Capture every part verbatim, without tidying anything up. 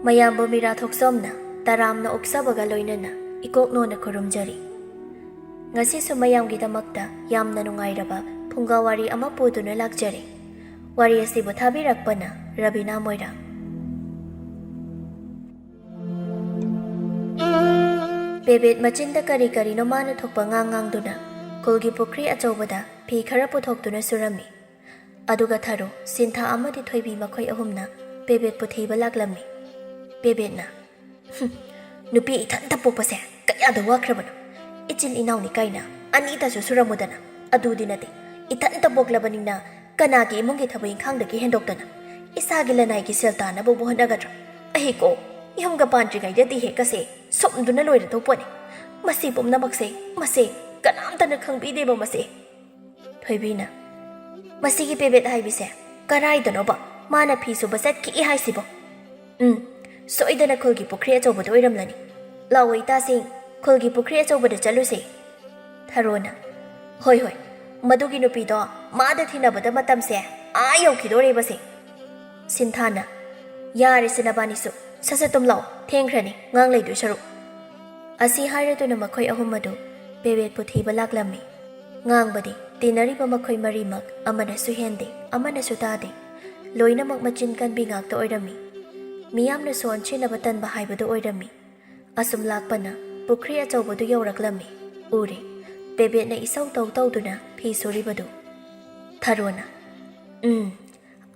ꯃꯌꯥꯝꯕꯨ ꯃꯤꯔꯥ ꯊꯣꯛꯆꯣꯝꯅ ꯇꯔꯥꯝꯅ ꯑꯣꯛꯆꯕꯒ ꯂꯣꯏꯅꯅ ꯏꯀꯣꯛꯅꯣꯅ ꯈꯨꯔꯨꯝꯖꯔꯤ꯫ ꯉꯁꯤꯁꯨ ꯃꯌꯥꯝꯒꯤꯗꯃꯛꯇ ꯌꯥꯝꯅ ꯅꯨꯡꯉꯥꯏꯔꯕ ꯐꯨꯡꯒꯥ ꯋꯥꯔꯤ ꯑꯃ ꯄꯨꯗꯨꯅ ꯂꯥꯛꯆꯔꯤ꯫ ꯋꯥꯔꯤ ꯑꯁꯤꯕꯨ ꯊꯥꯕꯤꯔꯛꯄꯅ ꯔꯕꯤꯅꯥ ꯃꯣꯏꯔꯥꯡ꯫ ꯄꯦꯕꯦꯠ ꯃꯆꯤꯟꯗ ꯀꯔꯤ ꯀꯔꯤꯅꯣ ꯃꯥꯅ ꯊꯣꯛꯄ ꯉꯥꯡ ꯉꯥꯡꯗꯨꯅ ꯈꯨꯜꯒꯤ ꯄꯨꯈ꯭ꯔꯤ ꯑꯆꯧꯕꯗ ꯐꯤ ꯈꯔ ꯄꯨꯊꯣꯛꯇꯨꯅ ꯁꯨꯔꯝꯃꯤ꯫ ꯑꯗꯨꯒ ꯊꯔꯣ, ꯁꯤꯟꯊꯥ ꯑꯃꯗꯤ ꯊꯣꯏꯕꯤ ꯃꯈꯣꯏ ꯑꯍꯨꯝꯅ ꯄꯦꯕꯦꯠꯄꯨ ꯊꯤꯕ ꯂꯥꯛꯂꯝꯃꯤ꯫ ꯄꯦꯕꯦꯠꯅ, "ꯍꯨꯝ, ꯅꯨꯄꯤ ꯏꯊꯟꯇ ꯄꯣꯛꯄꯁꯦ ꯀꯌꯥꯗ ꯋꯥꯈ꯭ꯔꯕꯅꯣ? ꯏꯆꯤꯜ ꯏꯅꯥꯎꯅꯤ ꯀꯥꯏꯅ ꯑꯅꯤꯇꯁꯨ ꯁꯨꯔꯝꯃꯨꯗꯅ꯫ ꯑꯗꯨꯗꯤ ꯅꯠꯇꯦ, ꯏꯊꯟꯇ ꯄꯣꯛꯂꯕꯅꯤꯅ ꯀꯅꯥꯒꯤ ꯏꯃꯨꯡꯒꯤ ꯊꯕꯛ ꯏꯪꯈꯥꯡꯗꯒꯤ ꯍꯦꯟꯗꯣꯛꯇꯅ ꯏꯁꯥꯒꯤ ꯂꯅꯥꯏꯒꯤ ꯁꯦꯜ ꯇꯥꯅꯕꯕꯨ ꯍꯣꯠꯅꯒꯗ꯭ꯔꯣ? ꯑꯩꯀꯣ, ꯌꯨꯝꯒ ꯄꯥꯟꯗ꯭ꯔꯤꯉꯩꯗꯗꯤ ꯍꯦꯛꯀꯁꯦ ꯁꯣꯝꯗꯨꯅ ꯂꯣꯏꯔꯗꯧ ꯄꯣꯠꯅꯤ꯫ ꯃꯁꯤ ꯄꯨꯝꯅꯃꯛꯁꯦ, ꯃꯁꯦ ꯀꯅꯥꯝꯇꯅ ꯈꯪꯕꯤꯗꯦꯕ ꯃꯁꯦ꯫" ꯊꯣꯏꯕꯤꯅ, "ꯃꯁꯤꯒꯤ ꯄꯦꯕꯦꯠ ꯍꯥꯏꯕꯤꯁꯦ ꯀꯔꯥꯏꯗꯅꯣꯕ ꯃꯥꯅ ꯐꯤ ꯁꯨꯕ ꯆꯠꯈꯤ ꯍꯥꯏꯁꯤꯕꯣ? ꯎꯝ, ꯁꯣꯏꯗꯅ ꯈꯨꯜꯒꯤ ꯄꯨꯈ꯭ꯔꯤ ꯑꯆꯧꯕꯗ ꯑꯣꯏꯔꯝꯂꯅꯤ꯫ ꯂꯥꯛꯑꯣ ꯏꯇꯥꯁꯤꯡ, ꯈꯨꯜꯒꯤ ꯄꯨꯈ꯭ꯔꯤ ꯑꯆꯧꯕꯗ ꯆꯠꯂꯨꯁꯦ꯫" ꯊꯔꯣꯅ, "ꯍꯣꯏ ꯍꯣꯏ, ꯃꯗꯨꯒꯤ ꯅꯨꯄꯤꯗꯣ ꯃꯥꯗ ꯊꯤꯅꯕꯗ ꯃꯇꯝꯁꯦ ꯑꯥ ꯌꯧꯈꯤꯗꯣꯔꯦꯕꯁꯦ꯫" ꯁꯤꯟꯊꯥꯅ, "ꯌꯥꯔꯦꯁꯦ ꯅꯕꯥꯅꯤꯁꯨ, ꯁꯠ ꯁꯠ ꯇꯨꯝ ꯂꯥꯛꯑꯣ, ꯊꯦꯡꯈ꯭ꯔꯅꯤ ꯉꯥꯡ ꯂꯩꯗꯣꯏ ꯁꯔꯨꯛ꯫" ꯑꯁꯤ ꯍꯥꯏꯔꯗꯨꯅ ꯃꯈꯣꯏ ꯑꯍꯨꯝ ꯑꯗꯨ ꯄꯦꯕꯦꯠꯄꯨ ꯊꯤꯕ ꯂꯥꯛꯂꯝꯃꯤ꯫ ꯉꯥꯡꯕꯗꯤ ꯇꯤꯟꯅꯔꯤꯕ ꯃꯈꯣꯏ ꯃꯔꯤꯃꯛ ꯑꯃꯅꯁꯨ ꯍꯦꯟꯗꯦ, ꯑꯃꯅꯁꯨ ꯇꯥꯗꯦ꯫ ꯂꯣꯏꯅꯃꯛ ꯃꯆꯤꯟ ꯀꯟꯕꯤ ꯉꯥꯛꯇ ꯑꯣꯏꯔꯝꯃꯤ꯫ ꯃꯤꯌꯥꯝꯅꯁꯨ ꯑꯣꯟꯁꯤꯟꯅꯕ ꯇꯟꯕ ꯍꯥꯏꯕꯗꯨ ꯑꯣꯏꯔꯝꯃꯤ꯫ ꯑꯁꯨꯝ ꯂꯥꯛꯄꯅ ꯄꯨꯈ꯭ꯔꯤ ꯑꯆꯧꯕꯗꯨ ꯌꯧꯔꯛꯂꯝꯃꯤ꯫ ꯎꯔꯦ, ꯄꯦꯕꯦꯠꯅ ꯏꯁꯧ ꯇꯧ ꯇꯧꯗꯨꯅ ꯐꯤ ꯁꯨꯔꯤꯕꯗꯨ꯫ ꯊꯔꯣꯅ, "ꯎꯝ,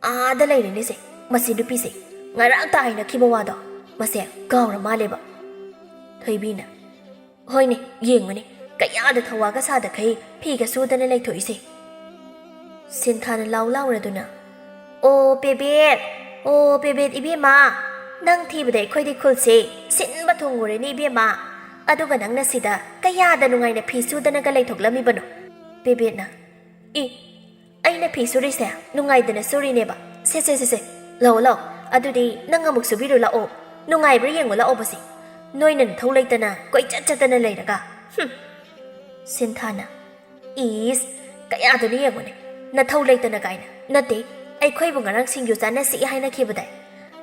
ꯑꯥꯗ ꯂꯩꯔꯦꯅꯦꯁꯦ, ꯃꯁꯤ ꯅꯨꯄꯤꯁꯦ꯫ ꯉꯔꯥꯡꯇ ꯍꯥꯏꯅꯈꯤꯕ ꯋꯥꯗꯣ ꯃꯁꯦ ꯀꯥꯎꯔ ꯃꯥꯜꯂꯦꯕ꯫" ꯊꯣꯏꯕꯤꯅ, "ꯍꯣꯏꯅꯦ, ꯌꯦꯡꯉꯨꯅꯦ, ꯀꯌꯥꯗ ꯊꯧꯋꯥꯒ ꯁꯥꯗꯈꯩ ꯐꯤꯒ ꯁꯨꯗꯅ ꯂꯩꯊꯣꯛꯏꯁꯦ꯫" ꯁꯤꯟꯊꯥꯅ ꯂꯥꯎ ꯂꯥꯎꯔꯗꯨꯅ, "ꯑꯣ ꯄꯦꯕꯦꯠ, ꯑꯣ ꯄꯦꯕꯦꯠ ꯏꯕꯦꯝꯃ, ꯅꯪ ꯊꯤꯕꯗ ꯑꯩꯈꯣꯏꯗꯤ ꯈꯨꯜꯁꯦ ꯁꯤꯟꯕ ꯊꯨꯡꯉꯨꯔꯦꯅꯦ ꯏꯕꯦꯝꯃ꯫ ꯑꯗꯨꯒ ꯅꯪꯅ ꯁꯤꯗ ꯀꯌꯥꯗ ꯅꯨꯡꯉꯥꯏꯅ ꯐꯤ ꯁꯨꯗꯅꯒ ꯂꯩꯊꯣꯛꯂꯝꯃꯤꯕꯅꯣ?" ꯄꯦꯕꯦꯠꯅ, "ꯏ, ꯑꯩꯅ ꯐꯤ ꯁꯨꯔꯤꯁꯦ ꯅꯨꯡꯉꯥꯏꯗꯅ ꯁꯨꯔꯤꯅꯦꯕ꯫ ꯁꯦ, ꯁꯦ, ꯁꯦ, ꯁꯦ, ꯂꯥꯛꯑꯣ, ꯂꯥꯛꯑꯣ꯫ ꯑꯗꯨꯗꯤ ꯅꯪ ꯑꯃꯨꯛ ꯁꯨꯕꯤꯔꯨ ꯂꯥꯛꯑꯣ꯫ ꯅꯨꯡꯉꯥꯏꯕ꯭ꯔꯥ ꯌꯦꯡꯉꯨ ꯂꯥꯛꯑꯣꯕꯁꯦ꯫ ꯅꯣꯏꯅ ꯅꯊꯧ ꯂꯩꯇꯅ ꯀꯣꯏꯆꯠ ꯆꯠꯇꯅ ꯂꯩꯔꯒ꯫ ꯍꯨꯝ꯫" ꯁꯤꯟꯊꯥꯅ, "ꯏꯁ, ꯀꯌꯥꯗꯨꯅ ꯌꯦꯡꯉꯨꯅꯦ꯫ ꯅꯊꯧ ꯂꯩꯇꯅ ꯀꯥꯏꯅ꯫ ꯅꯠꯇꯦ, ꯑꯩꯈꯣꯏꯕꯨ ꯉꯔꯥꯡ ꯁꯤꯡꯖꯨ ꯆꯥꯅꯁꯤ ꯍꯥꯏꯅꯈꯤꯕꯗꯥꯏ?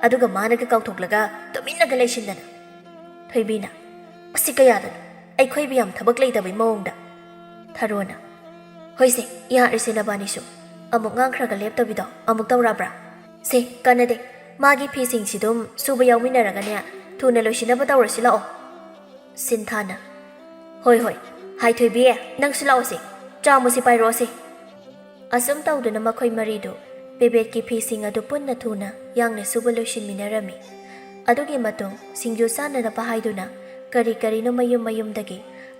ꯑꯗꯨꯒ ꯃꯥꯅꯒ ꯀꯥꯎꯊꯣꯛꯂꯒ ꯇꯨꯃꯤꯟꯅꯒ ꯂꯩꯁꯤꯟꯗꯅ꯫ ꯊꯣꯏꯕꯤꯅ, "ꯑꯁꯤ ꯀꯌꯥꯗꯅꯣ? ꯑꯩꯈꯣꯏꯕꯨ ꯌꯥꯝ ꯊꯕꯛ ꯂꯩꯇꯕꯩ ꯃꯑꯣꯡꯗ꯫" ꯊꯔꯣꯅ, "ꯍꯣꯏꯁꯦ, ꯌꯥꯔꯦꯁꯦ ꯅꯕꯥꯅꯤꯁꯨ꯫ ꯑꯃꯨꯛ ꯉꯥꯡꯈ꯭ꯔꯒ ꯂꯦꯞꯇꯕꯤꯗꯣ ꯑꯃꯨꯛ ꯇꯧꯔꯛꯑꯕ꯭ꯔꯥ? ꯁꯦ, ꯀꯥꯟꯅꯗꯦ꯫ ꯃꯥꯒꯤ ꯐꯤꯁꯤꯡꯁꯤꯗꯨꯝ ꯁꯨꯕ ꯌꯥꯎꯃꯤꯟꯅꯔꯒꯅꯦ, ꯊꯨꯅ ꯂꯣꯏꯁꯤꯟꯅꯕ ꯇꯧꯔꯁꯤ ꯂꯥꯛꯑꯣ꯫" ꯁꯤꯟꯊꯥꯅ, "ꯍꯣꯏ, ꯍꯣꯏ꯫ ꯍꯥꯏ ꯊꯣꯏꯕꯤ, ꯅꯪꯁꯨ ꯂꯥꯛꯑꯣꯁꯦ꯫ ꯆꯥꯃꯁꯁꯤ ꯄꯥꯏꯔꯛꯑꯣꯁꯦ꯫" ꯑꯁꯨꯝ ꯇꯧꯗꯨꯅ ꯃꯈꯣꯏ ꯃꯔꯤꯗꯨ ꯄꯦꯕꯦꯠꯀꯤ ꯐꯤꯁꯤꯡ ꯑꯗꯨ ꯄꯨꯟꯅ ꯊꯨꯅ ꯌꯥꯡꯅ ꯁꯨꯕ ꯂꯣꯏꯁꯤꯟꯃꯤꯟꯅꯔꯝꯃꯤ꯫ ꯑꯗꯨꯒꯤ ꯃꯇꯨꯡ ꯁꯤꯡꯖꯨ ꯆꯥꯅꯅꯕ ꯍꯥꯏꯗꯨꯅ ꯀꯔꯤ ꯀꯔꯤꯅꯣ ꯃꯌꯨꯝ ꯃꯌꯨꯝꯗꯒꯤ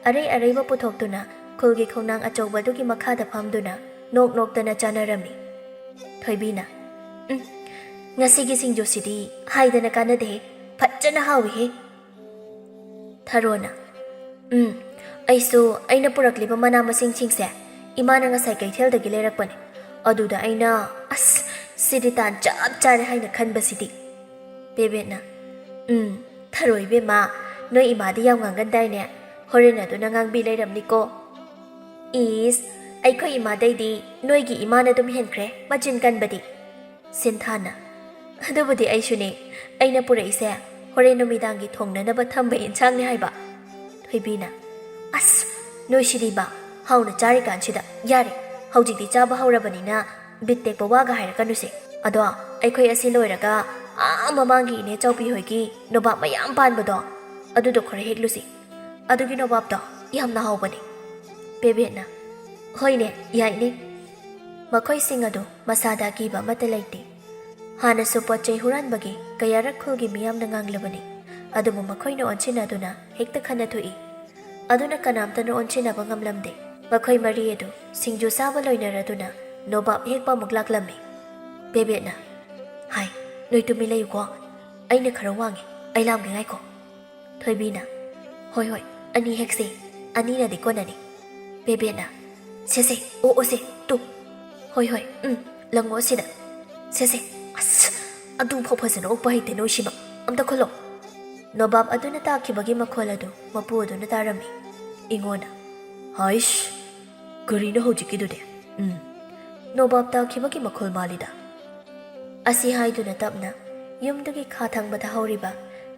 ꯑꯔꯩ ꯑꯔꯩꯕ ꯄꯨꯊꯣꯛꯇꯨꯅ ꯈꯨꯜꯒꯤ ꯈꯣꯡꯅꯥꯡ ꯑꯆꯧꯕ ꯑꯗꯨꯒꯤ ꯃꯈꯥꯗ ꯐꯝꯗꯨꯅ ꯅꯣꯛ ꯅꯣꯛꯇꯅ ꯆꯥꯅꯔꯝꯃꯤ꯫ ꯊꯣꯏꯕꯤꯅ, "ꯎꯝ, ꯉꯁꯤꯒꯤ ꯁꯤꯡꯖꯨꯁꯤꯗꯤ ꯍꯥꯏꯗꯅ ꯀꯥꯟꯅꯗꯦꯍꯦ, ꯐꯖꯅ ꯍꯥꯎꯏꯍꯦ꯫" ꯊꯔꯣꯅ, "ꯎꯝ, ꯑꯩꯁꯨ ꯑꯩꯅ ꯄꯨꯔꯛꯂꯤꯕ ꯃꯅꯥ ꯃꯁꯤꯡꯁꯤꯡꯁꯦ ꯏꯃꯥꯅ ꯉꯁꯥꯏ ꯀꯩꯊꯦꯜꯗꯒꯤ ꯂꯩꯔꯛꯄꯅꯦ꯫ ꯑꯗꯨꯗ ꯑꯩꯅ, ꯑꯁ, ꯁꯤꯗꯤ ꯇꯥꯟ ꯆꯞ ꯆꯥꯔꯦ ꯍꯥꯏꯅ ꯈꯟꯕꯁꯤꯗꯤ꯫" ꯄꯦꯕꯦꯠꯅ, "ꯎꯝ, ꯊꯔꯣꯏ ꯏꯕꯦꯝꯃ, ꯅꯣꯏ ꯏꯃꯥꯗꯤ ꯌꯥꯝ ꯉꯥꯡꯒꯟꯗꯥꯏꯅꯦ? ꯍꯣꯔꯦꯟ ꯑꯗꯨꯅ ꯉꯥꯡꯕꯤ ꯂꯩꯔꯝꯅꯤꯀꯣ꯫" "ꯏꯁ, ꯑꯩꯈꯣꯏ ꯏꯃꯥꯗꯩꯗꯤ ꯅꯣꯏꯒꯤ ꯏꯃꯥꯅ ꯑꯗꯨꯝ ꯍꯦꯟꯈ꯭ꯔꯦ ꯃꯆꯤꯟ ꯀꯟꯕꯗꯤ꯫" ꯁꯤꯟꯊꯥꯅ, "ꯑꯗꯨꯕꯨꯗꯤ ꯑꯩꯁꯨꯅꯦ, ꯑꯩꯅ ꯄꯨꯔꯛꯏꯁꯦ ꯍꯣꯔꯦꯟ ꯅꯨꯃꯤꯗꯥꯡꯒꯤ ꯊꯣꯡꯅꯅꯕ ꯊꯝꯕ ꯌꯦꯟꯁꯥꯡꯅꯦ ꯍꯥꯏꯕ꯫" ꯊꯣꯏꯕꯤꯅ, "ꯑꯁ, ꯅꯣꯏꯁꯤꯗꯤꯕ, ꯍꯥꯎꯅ ꯆꯥꯔꯤꯀꯥꯟꯁꯤꯗ꯫ ꯌꯥꯔꯦ, ꯍꯧꯖꯤꯛꯇꯤ ꯆꯥꯕ ꯍꯧꯔꯕꯅꯤꯅ ꯕꯤꯠ ꯇꯦꯛꯄ ꯋꯥꯒ ꯍꯥꯏꯔꯛꯀꯅꯨꯁꯦ꯫ ꯑꯗꯣ ꯑꯩꯈꯣꯏ ꯑꯁꯤ ꯂꯣꯏꯔꯒ ꯑꯥ ꯃꯃꯥꯡꯒꯤ ꯏꯅꯦ ꯆꯧꯕꯤ ꯍꯣꯏꯒꯤ ꯅꯣꯕꯥꯞ ꯃꯌꯥꯝ ꯄꯥꯟꯕꯗꯣ, ꯑꯗꯨꯗꯣ ꯈꯔ ꯍꯦꯛꯂꯨꯁꯤ꯫ ꯑꯗꯨꯒꯤ ꯅꯣꯕꯥꯞꯇꯣ ꯌꯥꯝꯅ ꯍꯥꯎꯕꯅꯦ꯫" ꯄꯦꯕꯦꯠꯅ, "ꯍꯣꯏꯅꯦ, ꯌꯥꯏꯅꯦ꯫" ꯃꯈꯣꯏꯁꯤꯡ ꯑꯗꯨ ꯃꯁꯥꯗ ꯑꯀꯤꯕ ꯑꯃꯠꯇ ꯂꯩꯇꯦ꯫ ꯍꯥꯟꯅꯁꯨ ꯄꯣꯠ ꯆꯩ ꯍꯨꯔꯥꯟꯕꯒꯤ ꯀꯌꯥꯔꯛ ꯈꯨꯜꯒꯤ ꯃꯤꯌꯥꯝꯅ ꯉꯥꯡꯂꯕꯅꯤ, ꯑꯗꯨꯕꯨ ꯃꯈꯣꯏꯅ ꯑꯣꯟꯁꯤꯟꯅꯗꯨꯅ ꯍꯦꯛꯇ ꯈꯠꯅ ꯊꯣꯛꯏ꯫ ꯑꯗꯨꯅ ꯀꯅꯥꯝꯇꯅ ꯑꯣꯟꯁꯤꯟꯅꯕ ꯉꯝꯂꯝꯗꯦ꯫ ꯃꯈꯣꯏ ꯃꯔꯤ ꯑꯗꯨ ꯁꯤꯡꯖꯨ ꯆꯥꯕ ꯂꯣꯏꯅꯔꯗꯨꯅ ꯅꯣꯕꯥꯞ ꯍꯦꯛꯄ ꯑꯃꯨꯛ ꯂꯥꯛꯂꯝꯃꯤ꯫ ꯄꯦꯕꯦꯠꯅ, "ꯍꯥꯏ, ꯅꯣꯏ ꯇꯨꯃꯤꯟ ꯂꯩꯌꯨꯀꯣ, ꯑꯩꯅ ꯈꯔ ꯋꯥꯡꯉꯦ, ꯑꯩ ꯂꯥꯝꯒꯦ, ꯉꯥꯏꯈꯣ꯫" ꯊꯣꯏꯕꯤꯅ, "ꯍꯣꯏ, ꯍꯣꯏ, ꯑꯅꯤ ꯍꯦꯛꯁꯦ, ꯑꯅꯤꯅꯗꯤ ꯀꯣꯟꯅꯅꯤ꯫" ꯄꯦꯕꯦꯠꯅ, "ꯁꯦ, ꯁꯦ, ꯑꯣ, ꯑꯣ, ꯁꯦ, ꯇꯨ꯫ ꯍꯣꯏ, ꯍꯣꯏ, ꯎꯝ, ꯂꯪꯉꯣ ꯑꯁꯤꯗ꯫ ꯁꯦ, ꯁꯦ, ꯑꯁ, ꯑꯗꯨꯐꯥꯎ ꯐꯖꯅ ꯑꯣꯛꯄ ꯍꯩꯇꯦ ꯅꯣꯏꯁꯤꯃ꯫ ꯑꯝꯇ ꯈꯨꯜꯂꯣ꯫" ꯅꯣꯕꯥꯞ ꯑꯗꯨꯅ ꯇꯥꯈꯤꯕꯒꯤ ꯃꯈꯣꯜ ꯑꯗꯨ ꯃꯄꯨ ꯑꯗꯨꯅ ꯇꯥꯔꯝꯃꯤ꯫ ꯏꯉꯣꯅ, "ꯍꯥꯏꯁ, ꯀꯔꯤꯅꯣ ꯍꯧꯖꯤꯛꯀꯤꯗꯨꯗꯤ? ꯎꯝ, ꯅꯣꯕꯥꯞ ꯇꯥꯈꯤꯕꯒꯤ ꯃꯈꯣꯜ ꯃꯥꯜꯂꯤꯗ꯫" ꯑꯁꯤ ꯍꯥꯏꯗꯨꯅ ꯇꯞꯅ ꯌꯨꯝꯗꯨꯒꯤ ꯈꯥ ꯊꯪꯕꯗ ꯍꯧꯔꯤꯕ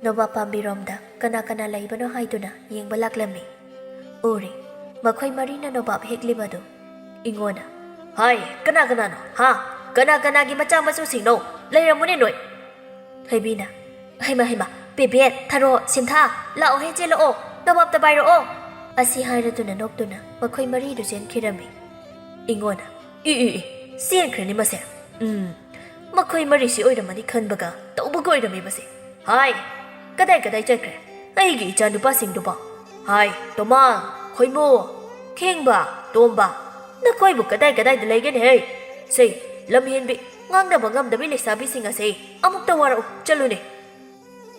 ꯅꯣꯕꯥꯞ ꯄꯥꯝꯕꯤꯔꯣꯝꯗ ꯀꯅꯥ ꯀꯅꯥ ꯂꯩꯕꯅꯣ ꯍꯥꯏꯗꯨꯅ ꯌꯦꯡꯕ ꯂꯥꯛꯂꯝꯃꯤ꯫ ꯎꯔꯦ, ꯃꯈꯣꯏ ꯃꯔꯤꯅ ꯅꯣꯕꯥꯞ ꯍꯦꯛꯂꯤꯕꯗꯨ꯫ ꯏꯉꯣꯅ, "ꯍꯥꯏ, ꯀꯅꯥ ꯀꯅꯥꯅꯣ? ꯍꯥ? ꯀꯅꯥ ꯀꯅꯥꯒꯤ ꯃꯆꯥ ꯃꯁꯨꯁꯤꯡꯅꯣ? ꯂꯩꯔꯝꯃꯨꯅꯦ ꯅꯣꯏ!" ꯊꯣꯏꯕꯤꯅ, "ꯍꯩꯃ ꯍꯩꯃ, ꯄꯦꯕꯦꯠ, ꯊꯔꯣ, ꯁꯤꯟꯊꯥ, ꯂꯥꯛꯑꯣꯍꯦ, ꯆꯦꯜꯂꯛꯑꯣ, ꯅꯣꯕꯥꯞꯇ ꯄꯥꯏꯔꯛꯑꯣ!" ꯑꯁꯤ ꯍꯥꯏꯔꯗꯨꯅ ꯅꯣꯛꯇꯨꯅ ꯃꯈꯣꯏ ꯃꯔꯤꯗꯨ ꯆꯦꯟꯈꯤꯔꯝꯃꯤ꯫ ꯏꯉꯣꯅ, "ꯏ ꯏ ꯏ, ꯆꯦꯟꯈ꯭ꯔꯦꯅꯦ ꯃꯁꯦ꯫ ꯎꯝ, ꯃꯈꯣꯏ ꯃꯔꯤꯁꯤ ꯑꯣꯏꯔꯝꯃꯅꯤ ꯈꯟꯕꯒ ꯇꯧꯕꯒ ꯑꯣꯏꯔꯝꯃꯤ ꯃꯁꯦ꯫ ꯍꯥꯏ, ꯀꯗꯥꯏ ꯀꯗꯥꯏ ꯆꯠꯈ꯭ꯔꯦ ꯑꯩꯒꯤ ꯏꯆꯥ ꯅꯨꯄꯥꯁꯤꯡꯗꯨꯕꯣ? ꯍꯥꯏ, ꯇꯣꯃꯥ, ꯈꯣꯏꯃꯨ, ꯈꯦꯡꯕ, ꯇꯣꯝꯕ, ꯅꯈꯣꯏꯕꯨ ꯀꯗꯥꯏ ꯀꯗꯥꯏꯗ ꯂꯩꯒꯅꯤ ꯍꯦ? ꯁꯦ, ꯂꯝꯍꯦꯟꯕꯤ, ꯉꯥꯡꯅꯕ ꯉꯝꯗꯕꯤ ꯂꯩꯁꯥꯕꯤꯁꯤꯡ ꯑꯁꯦ, ꯑꯃꯨꯛꯇ ꯋꯥꯔꯛꯎ, ꯆꯠꯂꯨꯅꯦ!"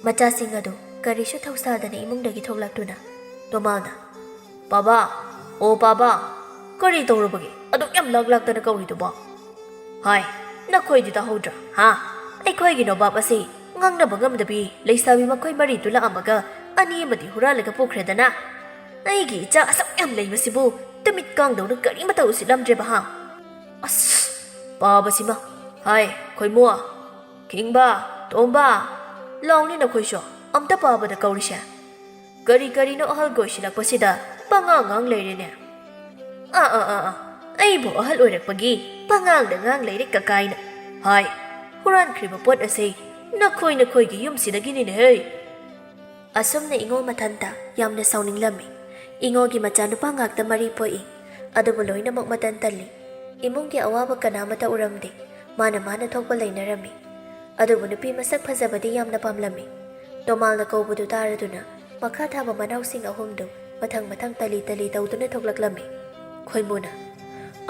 ꯃꯆꯥꯁꯤꯡ ꯑꯗꯨ ꯀꯔꯤꯁꯨ ꯊꯧꯁꯥꯗꯅ ꯏꯃꯨꯡꯗꯒꯤ ꯊꯣꯛꯂꯛꯇꯨꯅ ꯇꯣꯃꯥꯅ, "ꯄꯥꯕꯥ, ꯑꯣ ꯄꯥꯕꯥ, ꯀꯔꯤ ꯇꯧꯔꯕꯒꯦ ꯑꯗꯨꯛ ꯌꯥꯝ ꯂꯥꯛ ꯂꯥꯛꯇꯅ ꯀꯧꯔꯤꯗꯨꯕꯣ? ꯍꯥꯏ, ꯅꯈꯣꯏꯗꯤ ꯇꯥꯍꯧꯗ꯭ꯔꯥ? ꯍꯥ? ꯑꯩꯈꯣꯏꯒꯤ ꯅꯣꯕꯥꯞ ꯑꯁꯤ ꯉꯥꯡꯅꯕ ꯉꯝꯗꯕꯤ ꯂꯩꯁꯥꯕꯤ ꯃꯈꯣꯏ ꯃꯔꯤꯗꯨ ꯂꯥꯛꯑꯝꯃꯒ ꯑꯅꯤ ꯑꯃꯗꯤ ꯍꯨꯔꯥꯜꯂꯒ ꯄꯨꯈ꯭ꯔꯦꯗꯅ꯫ ꯑꯩꯒꯤ ꯏꯆꯥ ꯑꯁꯨꯛ ꯌꯥꯝ ꯂꯩꯕꯁꯤꯕꯨ ꯇꯨꯃꯤꯠ ꯀꯥꯡꯗꯧꯅ ꯀꯔꯤꯃꯇ ꯎꯁꯤꯠꯂꯝꯗ꯭ꯔꯦꯕ, ꯍꯥ? ꯑꯁ, ꯄꯥꯕꯁꯤꯃ! ꯍꯥꯏ, ꯈꯣꯏꯃꯨ, ꯈꯤꯡꯕ, ꯇꯣꯝꯕ, ꯂꯥꯎꯅꯤ ꯅꯈꯣꯏꯁꯨ, ꯑꯝꯇ ꯄꯥꯕꯗ ꯀꯧꯔꯤꯁꯦ꯫ ꯀꯔꯤ ꯀꯔꯤꯅꯣ ꯑꯍꯜ ꯀꯣꯏꯁꯤꯜꯂꯛꯄꯁꯤꯗ ꯄꯉꯥꯡ ꯉꯥꯡ ꯂꯩꯔꯦꯅꯦ꯫ ꯑꯥ, ꯑꯥ, ꯑꯥ, ꯑꯥ, ꯑꯩꯕꯨ ꯑꯍꯜ ꯑꯣꯏꯔꯛꯄꯒꯤ ꯄꯉꯥꯡꯗ ꯉꯥꯡ ꯂꯩꯔꯦ ꯀꯀꯥꯏꯅ꯫ ꯍꯥꯏ, ꯍꯨꯔꯥꯟꯈ꯭ꯔꯤꯕ ꯄꯣꯠ ꯑꯁꯤ ꯅꯈꯣꯏ ꯅꯈꯣꯏꯒꯤ ꯌꯨꯝꯁꯤꯗꯒꯤꯅꯤꯅꯦꯍꯦ!" ꯑꯁꯨꯝꯅ ꯏꯉꯣ ꯃꯊꯟꯇ ꯌꯥꯝꯅ ꯁꯥꯎꯅꯤꯡꯂꯝꯃꯤ꯫ ꯏꯉꯣꯒꯤ ꯃꯆꯥꯅꯨꯄꯥ ꯉꯥꯛꯇ ꯃꯔꯤ ꯄꯣꯛꯏ, ꯑꯗꯨꯕꯨ ꯂꯣꯏꯅꯃꯛ ꯃꯇꯟ ꯇꯜꯂꯤ꯫ ꯏꯃꯨꯡꯒꯤ ꯑꯋꯥꯕ ꯀꯅꯥꯃꯠꯇ ꯎꯔꯝꯗꯦ꯫ ꯃꯥꯅ ꯃꯥꯅ ꯊꯣꯛꯄ ꯂꯩꯅꯔꯝꯃꯤ꯫ ꯑꯗꯨꯕꯨ ꯅꯨꯄꯤ ꯃꯁꯛ ꯐꯖꯕꯗꯤ ꯌꯥꯝꯅ ꯄꯥꯝꯂꯝꯃꯤ꯫ ꯇꯣꯃꯥꯜꯅ ꯀꯧꯕꯗꯨ ꯇꯥꯔꯗꯨꯅ ꯃꯈꯥ ꯊꯥꯕ ꯃꯅꯥꯎꯁꯤꯡ ꯑꯍꯨꯝꯗꯨ ꯃꯊꯪ ꯃꯊꯪ ꯇꯂꯤ ꯇꯂꯤ ꯇꯧꯗꯨꯅ ꯊꯣꯛꯂꯛꯂꯝꯃꯤ꯫ ꯈꯣꯏꯃꯨꯅ,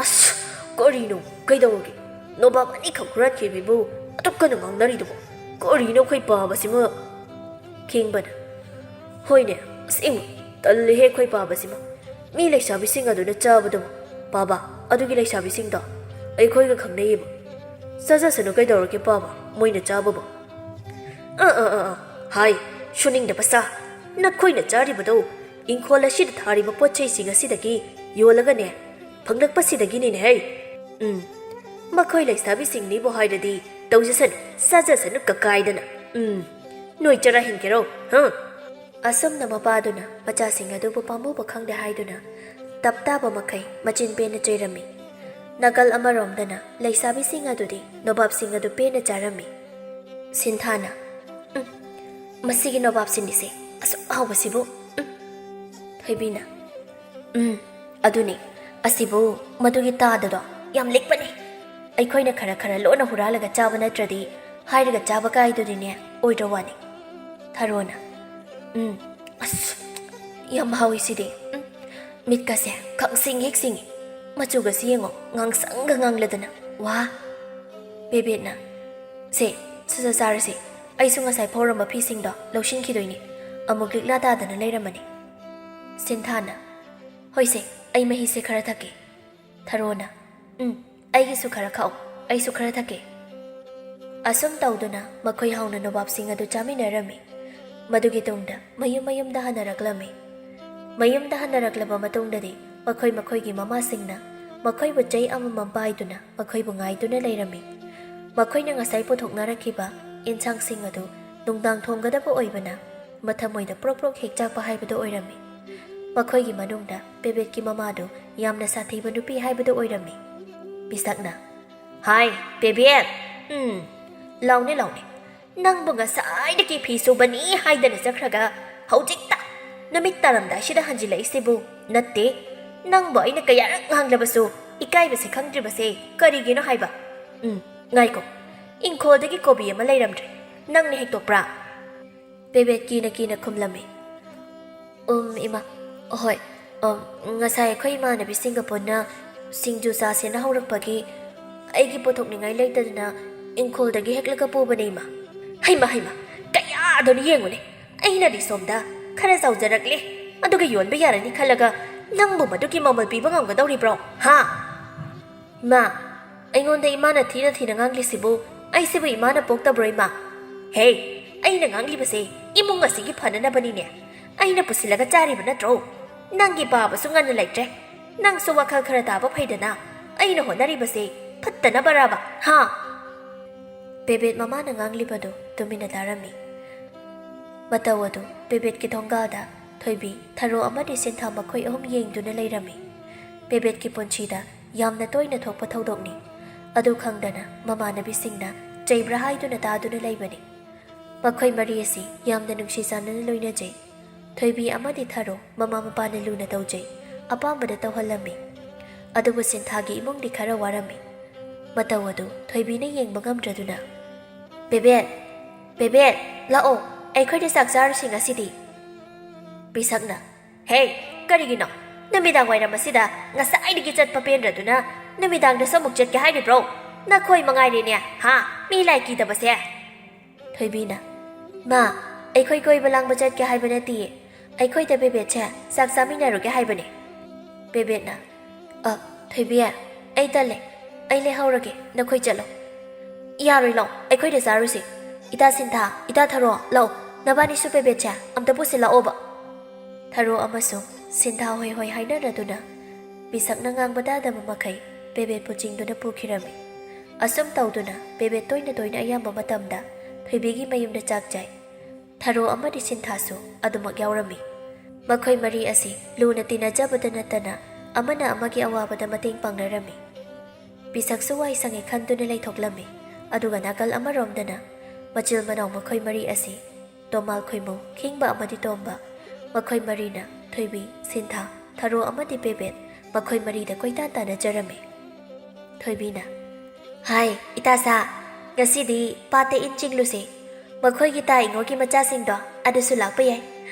"ꯑꯁ, ꯀꯔꯤꯅꯣ? ꯀꯩꯗꯧꯔꯒꯦ? ꯅꯣꯕꯥꯞ ꯑꯅꯤꯈꯛ ꯍꯨꯔꯥꯟꯈꯤꯕꯤꯕꯨ ꯑꯗꯨꯛ ꯀꯟꯅ ꯉꯥꯡꯅꯔꯤꯗꯨꯕꯨ? ꯀꯔꯤꯅꯣ ꯑꯩꯈꯣꯏ ꯄꯥꯕꯁꯤꯃ?" ꯈꯤꯡꯕꯅ, "ꯍꯣꯏꯅꯦ, ꯑꯁꯦꯡꯕ ꯇꯜꯂꯤꯍꯦ ꯑꯩꯈꯣꯏ ꯄꯥꯕꯁꯤꯃ꯫ ꯃꯤ ꯂꯩꯁꯥꯕꯤꯁꯤꯡ ꯑꯗꯨꯅ ꯆꯥꯕꯗꯨꯕꯨ, ꯄꯥꯕ, ꯑꯗꯨꯒꯤ ꯂꯩꯁꯥꯕꯤꯁꯤꯡꯗꯣ ꯑꯩꯈꯣꯏꯒ ꯈꯪꯅꯩꯌꯦꯕ꯫ ꯆꯥꯖꯁꯅꯨ ꯀꯩꯗꯧꯔꯒꯦ ꯄꯥꯕ, ꯃꯣꯏꯅ ꯆꯥꯕꯕꯨ?" "ꯑꯥ, ꯑꯥ, ꯑꯥ, ꯑꯥ, ꯍꯥꯏ, ꯁꯨꯅꯤꯡꯗꯕ ꯁꯥ꯫ ꯅꯈꯣꯏꯅ ꯆꯥꯔꯤꯕꯗꯣ ꯏꯪꯈꯣꯜ ꯑꯁꯤꯗ ꯊꯥꯔꯤꯕ ꯄꯣꯠ ꯆꯩꯁꯤꯡ ꯑꯁꯤꯗꯒꯤ ꯌꯣꯜꯂꯒꯅꯦ, ꯐꯪꯂꯛꯄꯁꯤꯗꯒꯤꯅꯤꯅꯦꯍꯦ꯫ ꯎꯝ, ꯃꯈꯣꯏ ꯂꯩꯁꯥꯕꯤꯁꯤꯡꯅꯤꯕꯨ ꯍꯥꯏꯔꯗꯤ ꯇꯧꯖꯁꯅꯨ, ꯆꯥꯖꯁꯅꯨ ꯀꯀꯥꯏꯗꯅ꯫ ꯎꯝ, ꯅꯣꯏ ꯆꯔꯥ ꯍꯦꯟꯒꯦꯔꯣ? ꯍꯥ?" ꯑꯁꯨꯝꯅ ꯃꯄꯥꯗꯨꯅ ꯃꯆꯥꯁꯤꯡ ꯑꯗꯨꯕꯨ ꯄꯥꯝꯃꯨꯕ ꯈꯪꯗꯦ ꯍꯥꯏꯗꯨꯅ ꯇꯞ ꯇꯥꯕ ꯃꯈꯩ ꯃꯆꯤꯟ ꯄꯦꯟꯅ ꯆꯩꯔꯝꯃꯤ꯫ ꯅꯥꯀꯜ ꯑꯃꯔꯣꯝꯗꯅ ꯂꯩꯁꯥꯕꯤꯁꯤꯡ ꯑꯗꯨꯗꯤ ꯅꯣꯕꯥꯞꯁꯤꯡ ꯑꯗꯨ ꯄꯦꯟꯅ ꯆꯥꯔꯝꯃꯤ꯫ ꯁꯤꯟꯊꯥꯅ, "ꯎꯝ, ꯃꯁꯤꯒꯤ ꯅꯣꯕꯥꯞꯁꯤꯅꯤꯁꯦ ꯑꯁꯨꯛ ꯍꯥꯎꯕꯁꯤꯕꯨ꯫ ꯎꯝ꯫" ꯊꯣꯏꯕꯤꯅ, "ꯎꯝ, ꯑꯗꯨꯅꯤ꯫ ꯑꯁꯤꯕꯨ ꯃꯗꯨꯒꯤ ꯇꯥꯗꯗꯣ ꯌꯥꯝ ꯂꯤꯛꯄꯅꯤ꯫ ꯑꯩꯈꯣꯏꯅ ꯈꯔ ꯈꯔ ꯂꯣꯟꯅ ꯍꯨꯔꯥꯜꯂꯒ ꯆꯥꯕ ꯅꯠꯇ꯭ꯔꯗꯤ ꯍꯥꯏꯔꯒ ꯆꯥꯕ ꯀꯥꯏꯗꯨꯗꯤꯅꯦ ꯑꯣꯏꯗ꯭ꯔ ꯋꯥꯅꯤ꯫" ꯊꯔꯣꯅ, "ꯎꯝ, ꯑꯁ, ꯌꯥꯝ ꯍꯥꯎꯏ ꯁꯤꯗꯤ꯫ ꯎꯝ, ꯃꯤꯠꯀꯁꯦ ꯈꯪꯁꯤꯡ ꯍꯦꯛ ꯁꯤꯡꯉꯤ꯫ ꯃꯆꯨꯒꯁꯤ ꯌꯦꯡꯉꯣ, ꯉꯥꯡꯁꯪꯒ ꯉꯥꯡꯂꯗꯅ꯫ ꯋꯥ!" ꯕꯦꯕꯦꯠꯅ, "ꯁꯦ, ꯁꯠ ꯁꯠ ꯆꯥꯔꯁꯤ꯫ ꯑꯩꯁꯨ ꯉꯁꯥꯏ ꯐꯧꯔꯝꯕ ꯐꯤꯁꯤꯡꯗꯣ ꯂꯧꯁꯤꯟꯈꯤꯗꯣꯏꯅꯤ꯫ ꯑꯃꯨꯛ ꯂꯤꯛꯂꯥ ꯇꯥꯗꯅ ꯂꯩꯔꯝꯃꯅꯤ꯫" ꯁꯤꯟꯊꯥꯅ, "ꯍꯣꯏꯁꯦ, ꯑꯩ ꯃꯍꯤꯁꯦ ꯈꯔ ꯊꯛꯀꯦ꯫" ꯊꯔꯣꯅ, "ꯎꯝ, ꯑꯩꯒꯤꯁꯨ ꯈꯔ ꯈꯥꯛꯑꯣ, ꯑꯩꯁꯨ ꯈꯔ ꯊꯛꯀꯦ꯫" ꯑꯁꯨꯝ ꯇꯧꯗꯨꯅ ꯃꯈꯣꯏ ꯍꯥꯎꯅ ꯅꯣꯕꯥꯞꯁꯤꯡ ꯑꯗꯨ ꯆꯥꯃꯤꯟꯅꯔꯝꯃꯤ꯫ ꯃꯗꯨꯒꯤ ꯇꯨꯡꯗ ꯃꯌꯨꯝ ꯃꯌꯨꯝꯗ ꯍꯟꯅꯔꯛꯂꯝꯃꯤ꯫ ꯃꯌꯨꯝꯗ ꯍꯟꯅꯔꯛꯂꯕ ꯃꯇꯨꯡꯗꯗꯤ ꯃꯈꯣꯏ ꯃꯈꯣꯏꯒꯤ ꯃꯃꯥꯁꯤꯡꯅ ꯃꯈꯣꯏꯕꯨ ꯆꯩ ꯑꯃꯃꯝ ꯄꯥꯏꯗꯨꯅ ꯃꯈꯣꯏꯕꯨ ꯉꯥꯏꯗꯨꯅ ꯂꯩꯔꯝꯃꯤ꯫ ꯃꯈꯣꯏꯅ ꯉꯁꯥꯏ ꯄꯨꯊꯣꯛꯅꯔꯛꯈꯤꯕ ꯏꯟꯁꯥꯡꯁꯤꯡ ꯑꯗꯨ ꯅꯨꯡꯗꯥꯡ ꯊꯣꯡꯒꯗꯕ ꯑꯣꯏꯕꯅ ꯃꯊꯃꯣꯏꯗ ꯄ꯭ꯔꯣꯛ ꯄ꯭ꯔꯣꯛ ꯍꯦꯛ ꯆꯥꯛꯄ ꯍꯥꯏꯕꯗꯨ ꯑꯣꯏꯔꯝꯃꯤ꯫ ꯃꯈꯣꯏꯒꯤ ꯃꯅꯨꯡꯗ ꯄꯦꯕꯦꯠꯀꯤ ꯃꯃꯥꯗꯨ ꯌꯥꯝꯅ ꯁꯥꯊꯤꯕ ꯅꯨꯄꯤ ꯍꯥꯏꯕꯗꯨ ꯑꯣꯏꯔꯝꯃꯤ꯫ ꯄꯤꯁꯛꯅ, "ꯍꯥꯏ, ꯄꯦꯕꯦꯠ! ꯎꯝ, ꯂꯥꯎꯅꯦ, ꯂꯥꯎꯅꯦ꯫ ꯅꯪꯕꯨ ꯉꯁꯥꯏꯗꯒꯤ ꯐꯤ ꯁꯨꯕꯅꯤ ꯍꯥꯏꯗꯅ ꯆꯠꯈ꯭ꯔꯒ ꯍꯧꯖꯤꯛꯇ ꯅꯨꯃꯤꯠ ꯇꯥꯔꯝꯗꯥꯏꯁꯤꯗ ꯍꯟꯖꯤꯜꯂꯛꯏꯁꯤꯕꯨ? ꯅꯠꯇꯦ, ꯅꯪꯕꯨ ꯑꯩꯅ ꯀꯌꯥꯔꯛ ꯉꯥꯡꯂꯕꯁꯨ ꯏꯀꯥꯏꯕꯁꯦ ꯈꯪꯗ꯭ꯔꯤꯕꯁꯦ ꯀꯔꯤꯒꯤꯅꯣ ꯍꯥꯏꯕ? ꯎꯝ, ꯉꯥꯏꯈꯣ, ꯏꯪꯈꯣꯜꯗꯒꯤ ꯀꯣꯕꯤ ꯑꯃ ꯂꯩꯔꯝꯗ꯭ꯔꯦ꯫ ꯅꯪꯅ ꯍꯦꯛꯇꯣꯛꯄ꯭ꯔꯥ?" ꯕꯦꯕꯦꯠ ꯀꯤꯅ ꯀꯤꯅ ꯈꯨꯝꯂꯝꯃꯤ꯫ "ꯎꯝ, ꯏꯃꯥ, ꯍꯣꯏ, ꯎꯝ, ꯉꯁꯥꯏ ꯑꯩꯈꯣꯏ ꯏꯃꯥꯟꯅꯕꯤꯁꯤꯡꯒ ꯄꯨꯟꯅ ꯁꯤꯡꯖꯨ ꯆꯥꯁꯦꯅ ꯍꯧꯔꯛꯄꯒꯤ ꯑꯩꯒꯤ ꯄꯨꯊꯣꯛꯅꯤꯡꯉꯥꯏ ꯂꯩꯇꯗꯅ ꯏꯪꯈꯣꯜꯗꯒꯤ ꯍꯦꯛꯂꯒ ꯄꯨꯕꯅꯦ, ꯏꯃꯥ꯫" "ꯍꯩꯃ, ꯍꯩꯃ, ꯀꯌꯥꯗꯅꯣ ꯌꯦꯡꯉꯨꯅꯦ꯫ ꯑꯩꯅꯗꯤ ꯁꯣꯝꯗ ꯈꯔ ꯆꯥꯎꯖꯔꯛꯂꯦ, ꯑꯗꯨꯒ ꯌꯣꯟꯕ ꯌꯥꯔꯅꯤ ꯈꯜꯂꯒ ꯅꯪꯕꯨ ꯃꯗꯨꯒꯤ ꯃꯃꯜ ꯄꯤꯕ ꯉꯝꯒꯗꯧꯔꯤꯕ꯭ꯔꯣ? ꯍꯥ?" "ꯏꯃꯥ, ꯑꯩꯉꯣꯟꯗ ꯏꯃꯥꯅ ꯊꯤꯅ ꯊꯤꯅ ꯉꯥꯡꯂꯤꯁꯤꯕꯨ ꯑꯩꯁꯤꯕꯨ ꯏꯃꯥꯅ ꯄꯣꯛꯇꯕ꯭ꯔꯣ, ꯏꯃꯥ? ꯍꯦ, ꯑꯩꯅ ꯉꯥꯡꯂꯤꯕꯁꯦ ꯏꯃꯨꯡ ꯑꯁꯤꯒꯤ ꯐꯅꯅꯕꯅꯤꯅꯦ꯫ ꯑꯩꯅ ꯄꯨꯁꯤꯜꯂꯒ ꯆꯥꯔꯤꯕ ꯅꯠꯇ꯭ꯔꯣ? ꯅꯪꯒꯤ ꯄꯥꯕꯁꯨ ꯉꯟꯅ ꯂꯩꯇ꯭ꯔꯦ꯫ ꯅꯪꯁꯨ ꯋꯥꯈꯜ ꯈꯔ ꯇꯥꯕ ꯐꯩꯗꯅ꯫ ꯑꯩꯅ ꯍꯣꯠꯅꯔꯤꯕꯁꯦ ꯐꯠꯇꯅꯕꯔꯕ, ꯍꯥ?" ꯄꯦꯕꯦꯠ ꯃꯃꯥꯅ ꯉꯥꯡꯂꯤꯕꯗꯨ ꯇꯨꯃꯤꯟꯅ ꯇꯥꯔꯝꯃꯤ꯫ ꯃꯇꯧ ꯑꯗꯨ ꯄꯦꯕꯦꯠꯀꯤ ꯊꯣꯡꯒꯥꯜꯗ ꯊꯣꯏꯕꯤ, ꯊꯔꯣ ꯑꯃꯗꯤ ꯁꯤꯟꯊꯥ ꯃꯈꯣꯏ ꯑꯍꯨꯝ ꯌꯦꯡꯗꯨꯅ ꯂꯩꯔꯝꯃꯤ꯫ ꯄꯦꯕꯦꯠꯀꯤ ꯄꯨꯟꯁꯤꯗ ꯌꯥꯝꯅ ꯇꯣꯏꯅ ꯊꯣꯛꯄ ꯊꯧꯗꯣꯛꯅꯤ꯫ ꯑꯗꯨ ꯈꯪꯗꯅ ꯃꯃꯥꯟꯅꯕꯤꯁꯤꯡꯅ ꯆꯩꯕ꯭ꯔꯥ ꯍꯥꯏꯗꯨꯅ ꯇꯥꯗꯨꯅ ꯂꯩꯕꯅꯤ꯫ ꯃꯈꯣꯏ ꯃꯔꯤ ꯑꯁꯤ ꯌꯥꯝꯅ ꯅꯨꯡꯁꯤ ꯆꯥꯟꯅꯅ ꯂꯣꯏꯅꯖꯩ꯫ ꯊꯣꯏꯕꯤ ꯑꯃꯗꯤ ꯊꯔꯣ ꯃꯃꯥ ꯃꯄꯥꯅ ꯂꯨꯅ ꯇꯧꯖꯩ, ꯑꯄꯥꯝꯕꯗ ꯇꯧꯍꯜꯂꯝꯃꯤ꯫ ꯑꯗꯨꯕꯨ ꯁꯤꯟꯊꯥꯒꯤ ꯏꯃꯨꯡꯗꯤ ꯈꯔ ꯋꯥꯔꯝꯃꯤ꯫ ꯃꯇꯧ ꯑꯗꯨ ꯊꯣꯏꯕꯤꯅ ꯌꯦꯡꯕ ꯉꯝꯗ꯭ꯔꯗꯨꯅ, "ꯄꯦꯕꯦꯠ, ꯄꯦꯕꯦꯠ, ꯂꯥꯛꯑꯣ, ꯑꯩꯈꯣꯏꯗ ꯆꯥꯛ ꯆꯥꯔꯨꯁꯤ ꯉꯁꯤꯗꯤ꯫" ꯄꯤꯁꯛꯅ, "ꯍꯦ, ꯀꯔꯤꯒꯤꯅꯣ? ꯅꯨꯃꯤꯗꯥꯡ ꯋꯥꯏꯔꯝ ꯑꯁꯤꯗ ꯉꯁꯥꯏꯗꯒꯤ ꯆꯠꯄ ꯄꯦꯟꯗ꯭ꯔꯗꯨꯅ ꯅꯨꯃꯤꯗꯥꯡꯗꯁꯨ ꯑꯃꯨꯛ ꯆꯠꯀꯦ ꯍꯥꯏꯔꯤꯕ꯭ꯔꯣ? ꯅꯈꯣꯏ ꯃꯉꯥꯏꯔꯦꯅꯦ, ꯍꯥ? ꯃꯤ ꯂꯥꯏ ꯀꯤꯗꯕꯁꯦ꯫" ꯊꯣꯏꯕꯤꯅ, "ꯃꯥ, ꯑꯩꯈꯣꯏ ꯀꯣꯏꯕ ꯂꯥꯡꯕ ꯆꯠꯀꯦ ꯍꯥꯏꯕ ꯅꯠꯇꯤꯌꯦ꯫ ꯑꯩꯈꯣꯏꯗ ꯄꯦꯕꯦꯠꯁꯦ ꯆꯥꯛ ꯆꯥꯃꯤꯟꯅꯔꯨꯒꯦ ꯍꯥꯏꯕꯅꯦ꯫" ꯄꯦꯕꯦꯠꯅ, "ꯑ, ꯊꯣꯏꯕꯤ, ꯑꯩ ꯇꯜꯂꯦ꯫ ꯑꯩ ꯂꯩꯍꯧꯔꯒꯦ, ꯅꯈꯣꯏ ꯆꯠꯂꯣ꯫" "ꯌꯥꯔꯣꯏ, ꯂꯥꯛꯑꯣ, ꯑꯩꯈꯣꯏꯗ ꯆꯥꯔꯨꯁꯤ꯫ ꯏꯇꯥ ꯁꯤꯟꯊꯥ, ꯏꯇꯥ ꯊꯔꯣ, ꯂꯥꯛꯑꯣ, ꯅꯕꯥꯅꯤꯁꯨ ꯄꯦꯕꯦꯠꯁꯦ ꯑꯝꯇ ꯄꯨꯁꯤꯜꯂꯛꯑꯣꯕ꯫" ꯊꯔꯣ ꯑꯃꯁꯨꯡ ꯁꯤꯟꯊꯥ ꯍꯣꯏ ꯍꯣꯏ ꯍꯥꯏꯅꯔꯗꯨꯅ ꯄꯤꯁꯛꯅ ꯉꯥꯡꯕ ꯇꯥꯗꯕ ꯃꯈꯩ ꯄꯦꯕꯦꯠꯄꯨ ꯆꯤꯡꯗꯨꯅ ꯄꯨꯈꯤꯔꯝꯃꯤ꯫ ꯑꯁꯨꯝ ꯇꯧꯗꯨꯅ ꯄꯦꯕꯦꯠ ꯇꯣꯏꯅ ꯇꯣꯏꯅ ꯑꯌꯥꯝꯕ ꯃꯇꯝꯗ ꯊꯣꯏꯕꯤꯒꯤ ꯃꯌꯨꯝꯗ ꯆꯥꯛ ꯆꯥꯏ꯫ ꯊꯔꯣ ꯑꯃꯗꯤ ꯁꯤꯟꯊꯥꯁꯨ ꯑꯗꯨꯃꯛ ꯌꯥꯎꯔꯝꯃꯤ꯫ ꯃꯈꯣꯏ ꯃꯔꯤ ꯑꯁꯤ ꯂꯨꯅ ꯇꯤꯟꯅꯖꯕꯗ ꯅꯠꯇꯅ ꯑꯃꯅ ꯑꯃꯒꯤ ꯑꯋꯥꯕꯗ ꯃꯇꯦꯡ ꯄꯥꯡꯅꯔꯝꯃꯤ꯫ ꯄꯤꯁꯛꯁꯨ ꯋꯥꯏ ꯁꯪꯉꯦ ꯈꯟꯗꯨꯅ ꯂꯩꯊꯣꯛꯂꯝꯃꯤ꯫ ꯑꯗꯨꯒ ꯅꯥꯀꯜ ꯑꯃꯔꯣꯝꯗꯅ ꯃꯆꯤꯜ ꯃꯅꯥꯎ ꯃꯈꯣꯏ ꯃꯔꯤ ꯑꯁꯤ ꯇꯣꯃꯥꯜ ꯈꯣꯏꯃꯨ, ꯈꯤꯡꯕ ꯑꯃꯗꯤ ꯇꯣꯝꯕ, ꯃꯈꯣꯏ ꯃꯔꯤꯅ ꯊꯣꯏꯕꯤ, ꯁꯤꯟꯊꯥ, ꯊꯔꯣ ꯑꯃꯗꯤ ꯄꯦꯕꯦꯠ ꯃꯈꯣꯏ ꯃꯔꯤꯗ ꯀꯣꯏꯇꯥꯟ ꯇꯥꯟꯅꯖꯔꯝꯃꯤ꯫ ꯊꯣꯏꯕꯤꯅ, "ꯍꯥꯏ, ꯏꯇꯥ ꯁꯥ, ꯉꯁꯤꯗꯤ ꯄꯥꯠꯇ ꯏꯟ ꯆꯤꯡꯂꯨꯁꯦ꯫ ꯃꯈꯣꯏꯒꯤ ꯇꯥ ꯏꯉꯣꯒꯤ ꯃꯆꯥꯁꯤꯡꯗꯣ ꯑꯗꯨꯁꯨ ꯂꯥꯛꯄ ꯌꯥꯏ꯫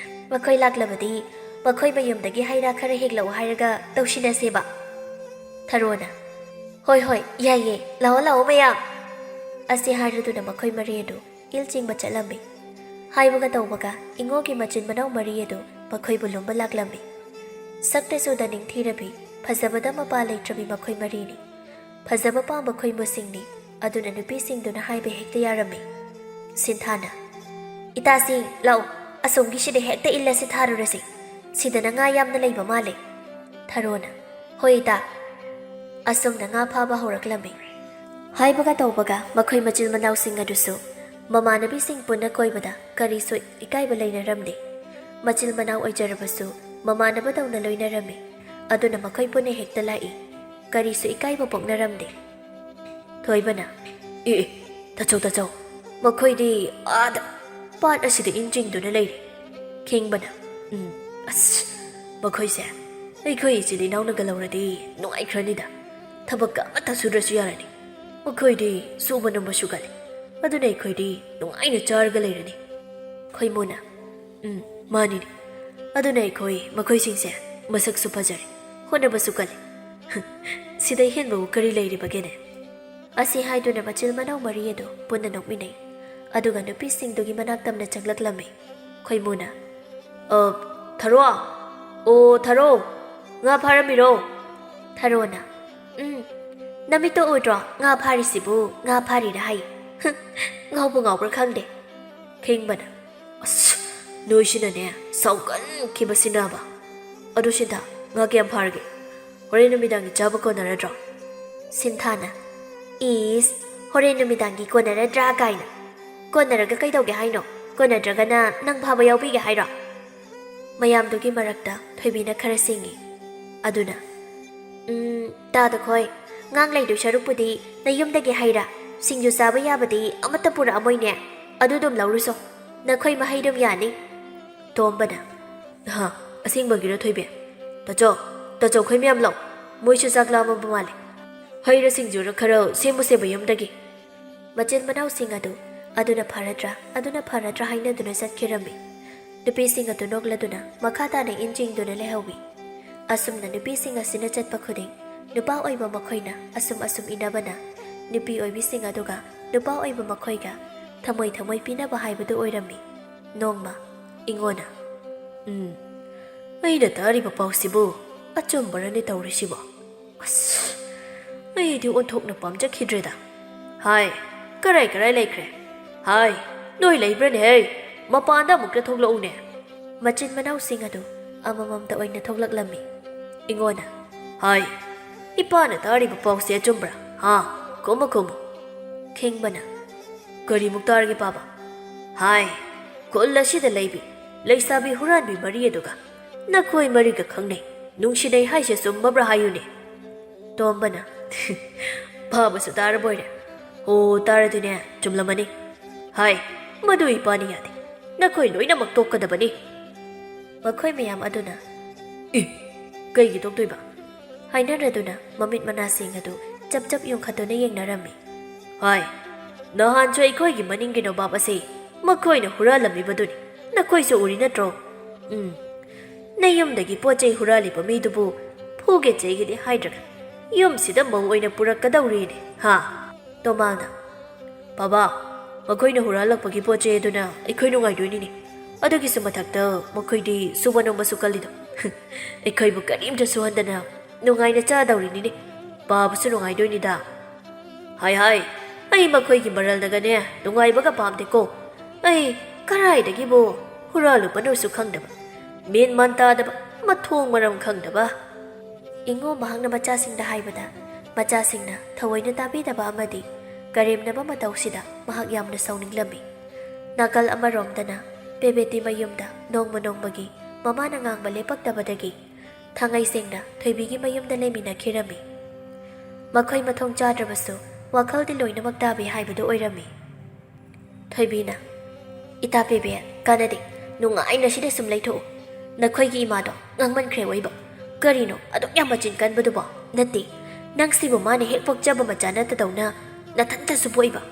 ꯃꯈꯣꯏ ꯂꯥꯛꯂꯕꯗꯤ ꯃꯈꯣꯏ ꯃꯌꯨꯝꯗꯒꯤ ꯍꯩ ꯔꯥ ꯈꯔ ꯍꯦꯛꯂꯛꯎ ꯍꯥꯏꯔꯒ ꯇꯧꯁꯤꯟꯅꯁꯦꯕ꯫" ꯊꯔꯣꯅ, "ꯍꯣꯏ, ꯍꯣꯏ, ꯌꯥꯏꯌꯦ, ꯂꯥꯛꯑꯣ, ꯂꯥꯛꯑꯣ ꯃꯌꯥꯝ꯫" ꯑꯁꯤ ꯍꯥꯏꯔꯗꯨꯅ ꯃꯈꯣꯏ ꯃꯔꯤ ꯑꯗꯨ ꯏꯜ ꯆꯤꯡꯕ ꯆꯠꯂꯝꯃꯤ꯫ ꯍꯥꯏꯕꯒ ꯇꯧꯕꯒ ꯏꯉꯣꯒꯤ ꯃꯆꯤꯟ ꯃꯅꯥꯎ ꯃꯔꯤ ꯑꯗꯨ ꯃꯈꯣꯏꯕꯨ ꯂꯨꯝꯕ ꯂꯥꯛꯂꯝꯃꯤ꯫ ꯁꯛꯇ ꯆꯨꯗ ꯅꯤꯡꯊꯤꯔꯕꯤ, ꯐꯖꯕꯗ ꯃꯄꯥ ꯂꯩꯇ꯭ꯔꯕꯤ ꯃꯈꯣꯏ ꯃꯔꯤꯅꯤ꯫ ꯐꯖꯕ ꯄꯥꯝꯕ ꯈꯣꯏꯃꯨꯁꯤꯡꯅꯤ, ꯑꯗꯨꯅ ꯅꯨꯄꯤꯁꯤꯡꯗꯨꯅ ꯍꯥꯏꯕ ꯍꯦꯛꯇ ꯌꯥꯔꯝꯃꯤ꯫ ꯁꯤꯟꯊꯥꯅ, "ꯏꯇꯥꯁꯤꯡ, ꯂꯥꯛꯑꯣ, ꯑꯁꯣꯝꯒꯤꯁꯤꯗ ꯍꯦꯛꯇ ꯏꯜ ꯑꯁꯤ ꯊꯥꯔꯨꯔꯁꯤ꯫ ꯁꯤꯗꯅ ꯉꯥ ꯌꯥꯝꯅ ꯂꯩꯕ ꯃꯥꯜꯂꯦ꯫" ꯊꯔꯣꯅ, "ꯍꯣꯏ ꯏꯇꯥ꯫" ꯑꯁꯨꯝꯅ ꯉꯥ ꯐꯥꯕ ꯍꯧꯔꯛꯂꯝꯃꯤ꯫ ꯍꯥꯏꯕꯒ ꯇꯧꯕꯒ ꯃꯈꯣꯏ ꯃꯆꯤꯟ ꯃꯅꯥꯎꯁꯤꯡ ꯑꯗꯨꯁꯨ ꯃꯃꯥꯟꯅꯕꯤꯁꯤꯡ ꯄꯨꯟꯅ ꯀꯣꯏꯕꯗ ꯀꯔꯤꯁꯨ ꯏꯀꯥꯏꯕ ꯂꯩꯅꯔꯝꯗꯦ꯫ ꯃꯆꯤꯟ ꯃꯅꯥꯎ ꯑꯣꯏꯖꯔꯕꯁꯨ ꯃꯃꯥꯟꯅꯕꯗꯧꯅ ꯂꯣꯏꯅꯔꯝꯃꯤ꯫ ꯑꯗꯨꯅ ꯃꯈꯣꯏ ꯄꯨꯟꯅ ꯍꯦꯛꯇ ꯂꯥꯛꯏ꯫ ꯀꯔꯤꯁꯨ ꯏꯀꯥꯏꯕ ꯄꯣꯛꯅꯔꯝꯗꯦ꯫ ꯊꯣꯏꯕꯅ, "ꯑꯦ, ꯑꯦ, ꯇꯥꯆꯧ, ꯇꯥꯆꯧ, ꯃꯈꯣꯏꯗꯤ ꯑꯥꯗ ꯄꯥꯠ ꯑꯁꯤꯗ ꯏꯟ ꯆꯤꯡꯗꯨꯅ ꯂꯩꯔꯤ꯫" ꯈꯤꯡꯕꯅ, "ꯎꯝ, ꯑꯁ, ꯃꯈꯣꯏꯁꯦ ꯑꯩꯈꯣꯏ ꯏꯆꯤꯜ ꯏꯅꯥꯎꯅꯒ ꯂꯧꯔꯗꯤ ꯅꯨꯡꯉꯥꯏꯈ꯭ꯔꯅꯤꯗ꯫ ꯊꯕꯛꯀ ꯑꯃꯠꯇ ꯁꯨꯗ꯭ꯔꯁꯨ ꯌꯥꯔꯅꯤ꯫ ꯃꯈꯣꯏꯗꯤ ꯁꯨꯕ ꯅꯣꯝꯕꯁꯨ ꯀꯜꯂꯤ꯫ ꯑꯗꯨꯅ ꯑꯩꯈꯣꯏꯗꯤ ꯅꯨꯡꯉꯥꯏꯅ ꯆꯥꯔꯒ ꯂꯩꯔꯅꯤ꯫" ꯈꯣꯏꯃꯨꯅ, "ꯎꯝ, ꯃꯥꯅꯤꯅꯦ꯫ ꯑꯗꯨꯅ ꯑꯩꯈꯣꯏ ꯃꯈꯣꯏꯁꯤꯡꯁꯦ ꯃꯁꯛꯁꯨ ꯐꯖꯔꯦ, ꯍꯣꯠꯅꯕꯁꯨ ꯀꯜꯂꯤ꯫ ꯁꯤꯗꯩ ꯍꯦꯟꯕꯕꯨ ꯀꯔꯤ ꯂꯩꯔꯤꯕꯒꯦꯅꯦ?" ꯑꯁꯤ ꯍꯥꯏꯗꯨꯅ ꯃꯆꯤꯜ ꯃꯅꯥꯎ ꯃꯔꯤ ꯑꯗꯨ ꯄꯨꯟꯅ ꯅꯣꯛꯃꯤꯟꯅꯩ꯫ ꯑꯗꯨꯒ ꯅꯨꯄꯤꯁꯤꯡꯗꯨꯒꯤ ꯃꯅꯥꯛ ꯇꯝꯅ ꯆꯪꯂꯛꯂꯝꯃꯤ꯫ ꯈꯣꯏꯃꯨꯅ, "ꯑ, ꯊꯔꯣ? ꯑꯣ, ꯊꯔꯣ, ꯉꯥ ꯐꯥꯔꯝꯃꯤꯔꯣ?" ꯊꯔꯣꯅ, "ꯎꯝ, ꯅꯃꯤꯠꯇꯣ ꯎꯗ꯭ꯔꯣ ꯉꯥ ꯐꯥꯔꯤꯁꯤꯕꯨ? ꯉꯥ ꯐꯥꯔꯤꯔꯥ ꯍꯥꯏ꯫ ꯉꯥꯎꯕꯨ ꯉꯥꯎꯕ꯭ꯔꯥ ꯈꯪꯗꯦ꯫" ꯈꯤꯡꯕꯅ, "ꯑꯁ, ꯅꯣꯏꯁꯤꯅꯅꯦ ꯁꯥꯎꯒꯟꯈꯤꯕꯁꯤꯅꯕ꯫ ꯑꯗꯨ ꯁꯤꯟꯊꯥ, ꯉꯥ ꯀꯌꯥꯝ ꯐꯥꯔꯒꯦ? ꯍꯣꯔꯦꯟ ꯅꯨꯃꯤꯗꯥꯡꯒꯤ ꯆꯥꯕ ꯀꯣꯟꯅꯔꯗ꯭ꯔꯣ?" ꯁꯤꯟꯊꯥꯅ, "ꯏꯁ, ꯍꯣꯔꯦꯟ ꯅꯨꯃꯤꯗꯥꯡꯒꯤ ꯀꯣꯟꯅꯔꯗ꯭ꯔꯥ ꯀꯥꯏꯅ꯫ ꯀꯣꯟꯅꯔꯒ ꯀꯩꯗꯧꯒꯦ ꯍꯥꯏꯅꯣ? ꯀꯣꯟꯅꯗ꯭ꯔꯒꯅ ꯅꯪ ꯐꯥꯕ ꯌꯥꯎꯕꯤꯒꯦ ꯍꯥꯏꯔꯣ?" ꯃꯌꯥꯝꯗꯨꯒꯤ ꯃꯔꯛꯇ ꯊꯣꯏꯕꯤꯅ ꯈꯔ ꯁꯤꯡꯉꯤ꯫ ꯑꯗꯨꯅ, "ꯎꯝ, ꯇꯥꯗꯈꯣꯏ, ꯉꯥꯡ ꯂꯩꯗꯣꯏ ꯁꯔꯨꯛꯄꯨꯗꯤ ꯅꯌꯨꯝꯗꯒꯤ ꯍꯩꯔꯥ, ꯁꯤꯡꯖꯨ ꯆꯥꯕ ꯌꯥꯕꯗꯤ ꯑꯃꯠꯇ ꯄꯨꯔꯛꯑꯝꯃꯣꯏꯅꯦ꯫ ꯑꯗꯨ ꯑꯗꯨꯝ ꯂꯧꯔꯨꯁꯣ꯫ ꯅꯈꯣꯏ ꯃꯍꯩ ꯑꯗꯨꯝ ꯌꯥꯅꯤ꯫" ꯇꯣꯝꯕꯅ, "ꯍꯥ, ꯑꯁꯦꯡꯕꯒꯤꯔꯣ ꯊꯣꯏꯕꯤ? ꯇꯥꯆꯧ, ꯇꯥꯆꯧꯈꯣꯏ ꯃꯌꯥꯝ ꯂꯥꯛꯑꯣ꯫ ꯃꯣꯏꯁꯨ ꯆꯥꯛ ꯂꯥꯝꯃꯕ ꯃꯥꯜꯂꯦ꯫ ꯍꯩꯔꯥ ꯁꯤꯡꯖꯨꯔ ꯈꯔ ꯁꯦꯝꯃꯨꯁꯦꯕ ꯌꯨꯝꯗꯒꯤ꯫" ꯃꯆꯤꯟ ꯃꯅꯥꯎꯁꯤꯡ ꯑꯗꯨ ꯑꯗꯨꯅ ꯐꯔꯗ꯭ꯔꯥ, ꯑꯗꯨꯅ ꯐꯔꯗ꯭ꯔꯥ ꯍꯥꯏꯅꯗꯨꯅ ꯆꯠꯈꯤꯔꯝꯃꯤ꯫ ꯅꯨꯄꯤꯁꯤꯡ ꯑꯗꯨ ꯅꯣꯛꯂꯗꯨꯅ ꯃꯈꯥ ꯇꯥꯅ ꯏꯟ ꯆꯤꯡꯗꯨꯅ ꯂꯩꯍꯧꯏ꯫ ꯑꯁꯨꯝꯅ ꯅꯨꯄꯤꯁꯤꯡ ꯑꯁꯤꯅ ꯆꯠꯄ ꯈꯨꯗꯤꯡ ꯅꯨꯄꯥ ꯑꯣꯏꯕ ꯃꯈꯣꯏꯅ ꯑꯁꯨꯝ ꯑꯁꯨꯝ ꯏꯟꯅꯕꯅ ꯅꯨꯄꯤ ꯑꯣꯏꯕꯤꯁꯤꯡ ꯑꯗꯨꯒ ꯅꯨꯄꯥ ꯑꯣꯏꯕ ꯃꯈꯣꯏꯒ ꯊꯃꯣꯏ ꯊꯃꯣꯏ ꯄꯤꯅꯕ ꯍꯥꯏꯕꯗꯨ ꯑꯣꯏꯔꯝꯃꯤ꯫ ꯅꯣꯡꯃ ꯏꯉꯣꯅ, "ꯎꯝ, ꯑꯩꯅ ꯇꯥꯔꯤꯕ ꯄꯥꯎꯁꯤꯕꯨ ꯑꯆꯨꯝꯕꯔꯅꯦ ꯇꯧꯔꯤꯁꯤꯕꯣ? ꯑꯁ, ꯑꯩꯗꯤ ꯑꯣꯟꯊꯣꯛꯅ ꯄꯥꯝꯖꯈꯤꯗ꯭ꯔꯦꯗ꯫ ꯍꯥꯏ, ꯀꯔꯥꯏ ꯀꯔꯥꯏ ꯂꯩꯈ꯭ꯔꯦ? ꯍꯥꯏ, ꯅꯣꯏ ꯂꯩꯕ꯭ꯔꯅꯦ? ꯍꯦ, ꯃꯄꯥꯟꯗ ꯑꯃꯨꯛꯇ ꯊꯣꯛꯂꯛꯎꯅꯦ꯫" ꯃꯆꯤꯟ ꯃꯅꯥꯎꯁꯤꯡ ꯑꯗꯨ ꯑꯃꯃꯝꯇ ꯑꯣꯏꯅ ꯊꯣꯛꯂꯛꯂꯝꯃꯤ꯫ ꯏꯉꯣꯅ, "ꯍꯥꯏ, ꯏꯄꯥꯅ ꯇꯥꯔꯤꯕ ꯄꯥꯎꯁꯦ ꯑꯆꯨꯝꯕ꯭ꯔꯥ? ꯍꯥ?" "ꯈꯨꯝꯃꯨ, ꯈꯨꯝꯃꯨ꯫" ꯈꯤꯡꯕꯅ, "ꯀꯔꯤꯃꯨꯛ ꯇꯥꯔꯒꯦ, ꯄꯥꯕ?" "ꯍꯥꯏ, ꯈꯨꯜ ꯑꯁꯤꯗ ꯂꯩꯕꯤ ꯂꯩꯁꯥꯕꯤ ꯍꯨꯔꯥꯟꯕꯤ ꯃꯔꯤ ꯑꯗꯨꯒ ꯅꯈꯣꯏ ꯃꯔꯤꯒ ꯈꯪꯅꯩ, ꯅꯨꯡꯁꯤꯅꯩ ꯍꯥꯏꯁꯦ ꯆꯨꯝꯃꯕ꯭ꯔꯥ ꯍꯥꯏꯌꯨꯅꯦ?" ꯇꯣꯝꯕꯅ, "ꯄꯥꯕꯁꯨ ꯇꯥꯔꯕꯣꯏꯔꯦ?" "ꯑꯣ, ꯇꯥꯔꯗꯤꯅꯦ, ꯆꯨꯝꯂꯝꯃꯅꯤ꯫ ꯍꯥꯏ, ꯃꯗꯨ ꯏꯄꯥꯅꯤ ꯌꯥꯗꯦ꯫ ꯅꯈꯣꯏ ꯂꯣꯏꯅꯃꯛ ꯇꯣꯛꯀꯗꯕꯅꯤ꯫" ꯃꯈꯣꯏ ꯃꯌꯥꯝ ꯑꯗꯨꯅ, "ꯑꯦ, ꯀꯩꯒꯤ ꯇꯣꯛꯇꯣꯏꯕ?" ꯍꯥꯏꯅꯔꯗꯨꯅ ꯃꯃꯤꯠ ꯃꯅꯥꯁꯤꯡ ꯑꯗꯨ ꯆꯞ ꯆꯞ ꯌꯨꯡꯈꯠꯇꯨꯅ ꯌꯦꯡꯅꯔꯝꯃꯤ꯫ "ꯍꯥꯏ, ꯅꯍꯥꯟꯁꯨ ꯑꯩꯈꯣꯏꯒꯤ ꯃꯅꯤꯡꯒꯤ ꯅꯣꯕꯥꯞ ꯑꯁꯤ ꯃꯈꯣꯏꯅ ꯍꯨꯔꯥꯜꯂꯝꯃꯤꯕꯗꯨꯅꯤ꯫ ꯅꯈꯣꯏꯁꯨ ꯎꯔꯤ ꯅꯠꯇ꯭ꯔꯣ? ꯎꯝ, ꯅꯌꯨꯝꯗꯒꯤ ꯄꯣꯠ ꯆꯩ ꯍꯨꯔꯥꯜꯂꯤꯕ ꯃꯤꯗꯨꯕꯨ ꯐꯨꯒꯦ ꯆꯩꯒꯦꯗꯤ ꯍꯥꯏꯗ꯭ꯔꯒ ꯌꯨꯝꯁꯤꯗ ꯃꯧ ꯑꯣꯏꯅ ꯄꯨꯔꯛꯀꯗꯧꯔꯤꯅꯦ, ꯍꯥ?" ꯇꯣꯃꯥꯜꯅ, "ꯕꯕꯥ, ꯃꯈꯣꯏꯅ ꯍꯨꯔꯥꯜꯂꯛꯄꯒꯤ ꯄꯣꯠ ꯆꯩ ꯑꯗꯨꯅ ꯑꯩꯈꯣꯏ ꯅꯨꯡꯉꯥꯏꯗꯣꯏꯅꯤꯅꯦ꯫ ꯑꯗꯨꯒꯤꯁꯨ ꯃꯊꯛꯇ ꯃꯈꯣꯏꯗꯤ ꯁꯨꯕ ꯅꯣꯝꯕꯁꯨ ꯀꯜꯂꯤꯗꯣ꯫ ꯑꯩꯈꯣꯏꯕꯨ ꯀꯔꯤꯝꯇ ꯁꯨꯍꯟꯗꯅ ꯅꯨꯡꯉꯥꯏꯅ ꯆꯥꯗꯧꯔꯤꯅꯤꯅꯦ꯫ ꯄꯥꯕꯁꯨ ꯅꯨꯡꯉꯥꯏꯗꯣꯏꯅꯤꯗ꯫" "ꯍꯥꯏ ꯍꯥꯏ, ꯑꯩ ꯃꯈꯣꯏꯒꯤ ꯃꯔꯜꯗꯒꯅꯦ ꯅꯨꯡꯉꯥꯏꯕꯒ ꯄꯥꯝꯗꯦꯀꯣ꯫ ꯑꯩ ꯀꯔꯥꯏꯗꯒꯤꯕꯨ ꯍꯨꯔꯥꯜꯂꯨꯕꯅꯣꯁꯨ ꯈꯪꯗꯕ, ꯃꯦꯟ ꯃꯥꯟ ꯇꯥꯗꯕ, ꯃꯊꯣꯡ ꯃꯔꯝ ꯈꯪꯗꯕ꯫" ꯏꯉꯣ ꯃꯍꯥꯛꯅ ꯃꯆꯥꯁꯤꯡꯗ ꯍꯥꯏꯕꯗ ꯃꯆꯥꯁꯤꯡꯅ ꯊꯑꯣꯏꯅ ꯇꯥꯕꯤꯗꯕ ꯑꯃꯗꯤ ꯀꯔꯦꯝꯅꯕ ꯃꯇꯧꯁꯤꯗ ꯃꯍꯥꯛ ꯌꯥꯝꯅ ꯁꯥꯎꯅꯤꯡꯂꯝꯃꯤ꯫ ꯅꯥꯀꯜ ꯑꯃꯔꯣꯝꯗꯅ ꯄꯦꯕꯦꯇꯤ ꯃꯌꯨꯝꯗ ꯅꯣꯡꯃ ꯅꯣꯡꯃꯒꯤ ꯃꯃꯥꯅ ꯉꯥꯡꯕ ꯂꯦꯞꯄꯛꯇꯕꯗꯒꯤ ꯊꯥꯡꯉꯩ ꯁꯦꯡꯅ ꯊꯣꯏꯕꯤꯒꯤ ꯃꯌꯨꯝꯗ ꯂꯩꯃꯤꯟꯅꯈꯤꯔꯝꯃꯤ꯫ ꯃꯈꯣꯏ ꯃꯊꯣꯡ ꯆꯥꯗ꯭ꯔꯕꯁꯨ ꯋꯥꯈꯜꯗꯤ ꯂꯣꯏꯅꯃꯛ ꯇꯥꯕꯤ ꯍꯥꯏꯕꯗꯨ ꯑꯣꯏꯔꯝꯃꯤ꯫ ꯊꯣꯏꯕꯤꯅ, "ꯏꯇꯥ ꯄꯦꯕꯦ, ꯀꯥꯟꯅꯗꯦ, ꯅꯨꯡꯉꯥꯏꯅ ꯁꯤꯗ ꯁꯨꯝ ꯂꯩꯊꯣꯛꯎ꯫ ꯅꯈꯣꯏꯒꯤ ꯏꯃꯥꯗꯣ ꯉꯥꯡꯃꯟꯈ꯭ꯔꯦ ꯑꯣꯏꯕ꯫ ꯀꯔꯤꯅꯣ ꯑꯗꯨꯛ ꯌꯥꯝ ꯃꯆꯤꯟ ꯀꯟꯕꯗꯨꯕꯣ? ꯅꯠꯇꯦ, ꯅꯪꯁꯤꯕꯨ ꯃꯥꯅ ꯍꯦꯛ ꯄꯣꯛꯆꯕ ꯃꯆꯥ ꯅꯠꯇꯗꯧꯅ ꯅꯊꯟꯇꯁꯨ ꯄꯣꯛꯏꯕ꯫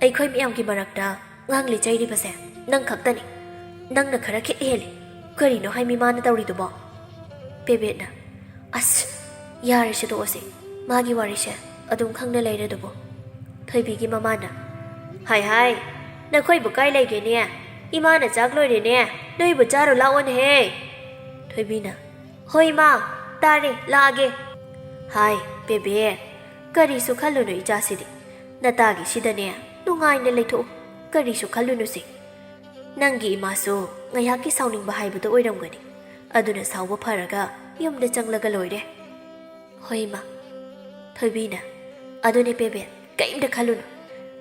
ꯑꯩꯈꯣꯏ ꯃꯌꯥꯝꯒꯤ ꯃꯔꯛꯇ ꯉꯥꯡꯂꯤ ꯆꯩꯔꯤꯕꯁꯦ ꯅꯪ ꯈꯛꯇꯅꯤ꯫ ꯅꯪꯅ ꯈꯔ ꯈꯤꯠ ꯍꯦꯜꯂꯤ꯫ ꯀꯔꯤꯅꯣ ꯍꯥꯏꯃꯤ ꯃꯥꯅ ꯇꯧꯔꯤꯗꯨꯕꯣ?" ꯄꯦꯕꯦꯠꯅ, "ꯑꯁ, ꯌꯥꯔꯦꯁꯦ, ꯇꯣꯛꯑꯁꯤ꯫ ꯃꯥꯒꯤ ꯋꯥꯔꯤꯁꯦ ꯑꯗꯨꯝ ꯈꯪꯅ ꯂꯩꯔꯗꯨꯕꯨ꯫" ꯊꯣꯏꯕꯤꯒꯤ ꯃꯃꯥꯅ, "ꯍꯥꯏ ꯍꯥꯏ, ꯅꯈꯣꯏꯕꯨ ꯀꯥꯏ ꯂꯩꯒꯦꯅꯦ? ꯏꯃꯥꯅ ꯆꯥꯛ ꯂꯣꯏꯔꯦꯅꯦ, ꯅꯣꯏꯕꯨ ꯆꯥꯔꯨ ꯂꯥꯛꯑꯣꯅꯦꯍꯦ꯫" ꯊꯣꯏꯕꯤꯅ, "ꯍꯣꯏ ꯏꯃꯥ, ꯇꯥꯔꯦ, ꯂꯥꯛꯑꯒꯦ꯫" "ꯍꯥꯏ, ꯄꯦꯕꯦ, ꯀꯔꯤꯁꯨ ꯈꯜꯂꯨꯅꯨ ꯏꯆꯥꯁꯤꯗꯤ꯫ ꯅꯇꯥꯒꯤꯁꯤꯗꯅꯦ ꯅꯨꯡꯉꯥꯏꯅ ꯂꯩꯊꯣꯛꯎ, ꯀꯔꯤꯁꯨ ꯈꯜꯂꯨꯅꯨꯁꯦ꯫ ꯅꯪꯒꯤ ꯏꯃꯥꯁꯨ ꯉꯥꯏꯍꯥꯛꯀꯤ ꯁꯥꯎꯅꯤꯡꯕ ꯍꯥꯏꯕꯗꯨ ꯑꯣꯏꯔꯝꯒꯅꯤ꯫ ꯑꯗꯨꯅ ꯁꯥꯎꯕ ꯐꯔꯒ ꯌꯨꯝꯗ ꯆꯪꯂꯒ ꯂꯣꯏꯔꯦ꯫" "ꯍꯣꯏ ꯏꯃꯥ꯫" ꯊꯣꯏꯕꯤꯅ, ꯑꯗꯨꯅꯦ ꯄꯦꯕꯦꯠ, ꯀꯩꯝꯇ ꯈꯜꯂꯨꯅꯨ꯫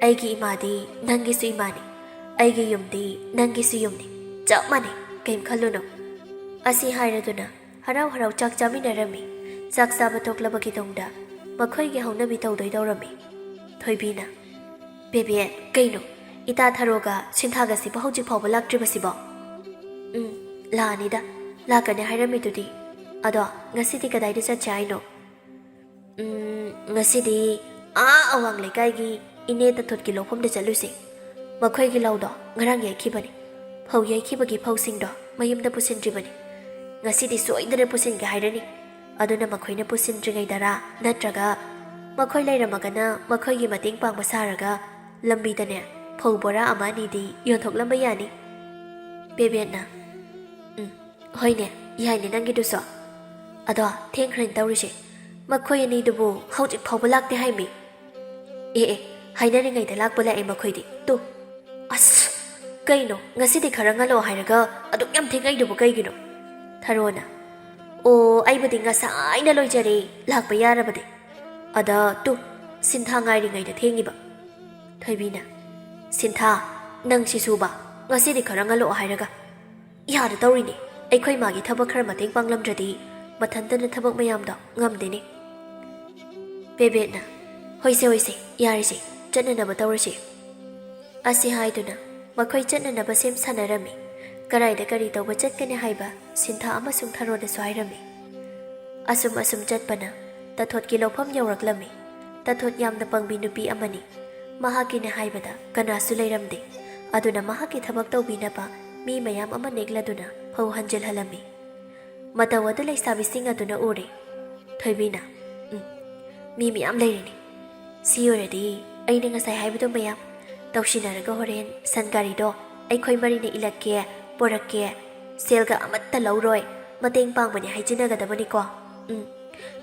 ꯑꯩꯒꯤ ꯏꯃꯥꯗꯤ ꯅꯪꯒꯤꯁꯨ ꯏꯃꯥꯅꯤ, ꯑꯩꯒꯤ ꯌꯨꯝꯗꯤ ꯅꯪꯒꯤꯁꯨ ꯌꯨꯝꯅꯤ, ꯆꯞ ꯃꯥꯟꯅꯩ, ꯀꯩꯝ ꯈꯜꯂꯨꯅꯨ꯫ ꯑꯁꯤ ꯍꯥꯏꯔꯗꯨꯅ ꯍꯔꯥꯎ ꯍꯔꯥꯎ ꯆꯥꯛ ꯆꯥꯃꯤꯟꯅꯔꯝꯃꯤ꯫ ꯆꯥꯛ ꯆꯥꯕ ꯇꯣꯛꯂꯕꯒꯤ ꯇꯨꯡꯗ ꯃꯈꯣꯏꯒꯤ ꯍꯧꯅꯕꯤ ꯇꯧꯗꯣꯏ ꯇꯧꯔꯝꯃꯤ꯫ ꯊꯣꯏꯕꯤꯅ, "ꯕꯦꯕꯦ, ꯀꯩꯅꯣ? ꯏꯇꯥ ꯊꯔꯣꯒ ꯁꯤꯟꯊꯥꯒꯁꯤꯕꯨ ꯍꯧꯖꯤꯛ ꯐꯥꯎꯕ ꯂꯥꯛꯇ꯭ꯔꯤꯕꯁꯤꯕꯣ?" "ꯎꯝ, ꯂꯥꯛꯑꯅꯤꯗ, ꯂꯥꯛꯀꯅꯤ ꯍꯥꯏꯔꯝꯃꯤꯗꯨꯗꯤ꯫ ꯑꯗꯣ ꯉꯁꯤꯗꯤ ꯀꯗꯥꯏꯗ ꯆꯠꯁꯦ ꯍꯥꯏꯅꯣ?" "ꯎꯝ, ꯉꯁꯤꯗꯤ ꯑꯥ ꯑꯋꯥꯡ ꯂꯩꯀꯥꯏꯒꯤ ꯏꯅꯦ ꯇꯊꯣꯠꯀꯤ ꯂꯧꯐꯝꯗ ꯆꯠꯂꯨꯁꯦ꯫ ꯃꯈꯣꯏꯒꯤ ꯂꯧꯗꯣ ꯉꯔꯥꯡ ꯌꯩꯈꯤꯕꯅꯤ꯫ ꯐꯧ ꯌꯩꯈꯤꯕꯒꯤ ꯐꯧꯁꯤꯡꯗꯣ ꯃꯌꯨꯝꯗ ꯄꯨꯁꯤꯟꯗ꯭ꯔꯤꯕꯅꯤ꯫ ꯉꯁꯤꯗꯤ ꯁꯣꯏꯗꯅ ꯄꯨꯁꯤꯟꯒꯦ ꯍꯥꯏꯔꯅꯤ꯫ ꯑꯗꯨꯅ ꯃꯈꯣꯏꯅ ꯄꯨꯁꯤꯟꯗ꯭ꯔꯤꯉꯩꯗꯔꯥ, ꯅꯠꯇ꯭ꯔꯒ ꯃꯈꯣꯏ ꯂꯩꯔꯝꯃꯒꯅ ꯃꯈꯣꯏꯒꯤ ꯃꯇꯦꯡ ꯄꯥꯡꯕ ꯁꯥꯔꯒ ꯂꯝꯕꯤꯗꯅꯦ ꯐꯧ ꯕꯣꯔꯥ ꯑꯃ ꯑꯅꯤꯗꯤ ꯌꯣꯟꯊꯣꯛꯂꯝꯕ ꯌꯥꯅꯤ꯫" ꯕꯦꯕꯦꯠꯅ, "ꯎꯝ, ꯍꯣꯏꯅꯦ, ꯌꯥꯏꯅꯦ ꯅꯪꯒꯤꯗꯨꯁꯨ꯫ ꯑꯗꯣ ꯊꯦꯡꯈ꯭ꯔꯦꯅ ꯇꯧꯔꯤꯁꯦ꯫ ꯃꯈꯣꯏ ꯑꯅꯤꯗꯨꯕꯨ ꯍꯧꯖꯤꯛ ꯐꯥꯎꯕ ꯂꯥꯛꯇꯦ ꯍꯥꯏꯃꯤ꯫" "ꯑꯦ ꯑꯦ, ꯍꯥꯏꯅꯔꯤꯉꯩꯗ ꯂꯥꯛꯄ ꯂꯥꯛꯑꯦ ꯃꯈꯣꯏꯗꯤ꯫ ꯇꯨ꯫ ꯑꯁ, ꯀꯩꯅꯣ, ꯉꯁꯤꯗꯤ ꯈꯔ ꯉꯜꯂꯣ ꯍꯥꯏꯔꯒ ꯑꯗꯨꯛ ꯌꯥꯝ ꯊꯦꯡꯉꯛꯏꯗꯨꯕꯨ ꯀꯩꯒꯤꯅꯣ?" ꯊꯔꯣꯅ, "ꯑꯣ, ꯑꯩꯕꯨꯗꯤ ꯉꯁꯥꯏꯅ ꯂꯣꯏꯖꯔꯦ, ꯂꯥꯛꯄ ꯌꯥꯔꯕꯗꯤ꯫ ꯑꯗ ꯇꯨ, ꯁꯤꯟꯊꯥ ꯉꯥꯏꯔꯤꯉꯩꯗ ꯊꯦꯡꯉꯤꯕ꯫" ꯊꯣꯏꯕꯤꯅ, "ꯁꯤꯟꯊꯥ, ꯅꯪ ꯁꯤꯁꯨꯕ, ꯉꯁꯤꯗꯤ ꯈꯔ ꯉꯜꯂꯛꯑꯣ ꯍꯥꯏꯔꯒ꯫ ꯌꯥꯗ ꯇꯧꯔꯤꯅꯦ, ꯑꯩꯈꯣꯏ ꯃꯥꯒꯤ ꯊꯕꯛ ꯈꯔ ꯃꯇꯦꯡ ꯄꯥꯡꯂꯝꯗ꯭ꯔꯗꯤ ꯃꯊꯟꯇꯅ ꯊꯕꯛ ꯃꯌꯥꯝꯗꯣ ꯉꯝꯗꯦꯅꯦ꯫" ꯕꯦꯕꯦꯠꯅ, "ꯍꯣꯏꯁꯦ, ꯍꯣꯏꯁꯦ, ꯌꯥꯔꯦꯁꯦ, ꯆꯠꯅꯅꯕ ꯇꯧꯔꯁꯦ꯫" ꯑꯁꯤ ꯍꯥꯏꯗꯨꯅ ꯃꯈꯣꯏ ꯆꯠꯅꯅꯕ ꯁꯦꯝ ꯁꯥꯅꯔꯝꯃꯤ꯫ ꯀꯔꯥꯏꯗ ꯀꯔꯤ ꯇꯧꯕ ꯆꯠꯀꯅꯤ ꯍꯥꯏꯕ ꯁꯤꯟꯊꯥ ꯑꯃꯁꯨꯡ ꯊꯔꯣꯗꯁꯨ ꯍꯥꯏꯔꯝꯃꯤ꯫ ꯑꯁꯨꯝ ꯑꯁꯨꯝ ꯆꯠꯄꯅ ꯇꯊꯣꯠꯀꯤ ꯂꯧꯐꯝ ꯌꯧꯔꯛꯂꯝꯃꯤ꯫ ꯇꯊꯣꯠ ꯌꯥꯝꯅ ꯄꯪꯕꯤ ꯅꯨꯄꯤ ꯑꯃꯅꯤ꯫ ꯃꯍꯥꯛꯀꯤꯅꯦ ꯍꯥꯏꯕꯗ ꯀꯅꯥꯁꯨ ꯂꯩꯔꯝꯗꯦ꯫ ꯑꯗꯨꯅ ꯃꯍꯥꯛꯀꯤ ꯊꯕꯛ ꯇꯧꯕꯤꯅꯕ ꯃꯤ ꯃꯌꯥꯝ ꯑꯃ ꯅꯦꯛꯂꯗꯨꯅ ꯐꯧ ꯍꯟꯖꯤꯜꯍꯜꯂꯝꯃꯤ꯫ ꯃꯇꯧ ꯑꯗꯨ ꯂꯩꯁꯥꯕꯤꯁꯤꯡ ꯑꯗꯨꯅ ꯎꯔꯦ꯫ ꯊꯣꯏꯕꯤꯅ, "ꯎꯝ, ꯃꯤ ꯃꯌꯥꯝ ꯂꯩꯔꯤꯅꯤ꯫ ꯁꯤ ꯑꯣꯏꯔꯗꯤ ꯑꯩꯅ ꯉꯁꯥꯏ ꯍꯥꯏꯕꯗꯣ ꯃꯌꯥꯝ ꯇꯧꯁꯤꯟꯅꯔꯒ ꯍꯣꯔꯦꯟ ꯁꯟ ꯒꯥꯔꯤꯗꯣ ꯑꯩꯈꯣꯏ ꯃꯔꯤꯅ ꯏꯜꯂꯛꯀꯦ, ꯄꯣꯔꯛꯀꯦ꯫ ꯁꯦꯜꯒ ꯑꯃꯠꯇ ꯂꯧꯔꯣꯏ, ꯃꯇꯦꯡ ꯄꯥꯡꯕꯅꯦ ꯍꯥꯏꯖꯤꯟꯅꯒꯗꯕꯅꯤꯀꯣ꯫ ꯎꯝ,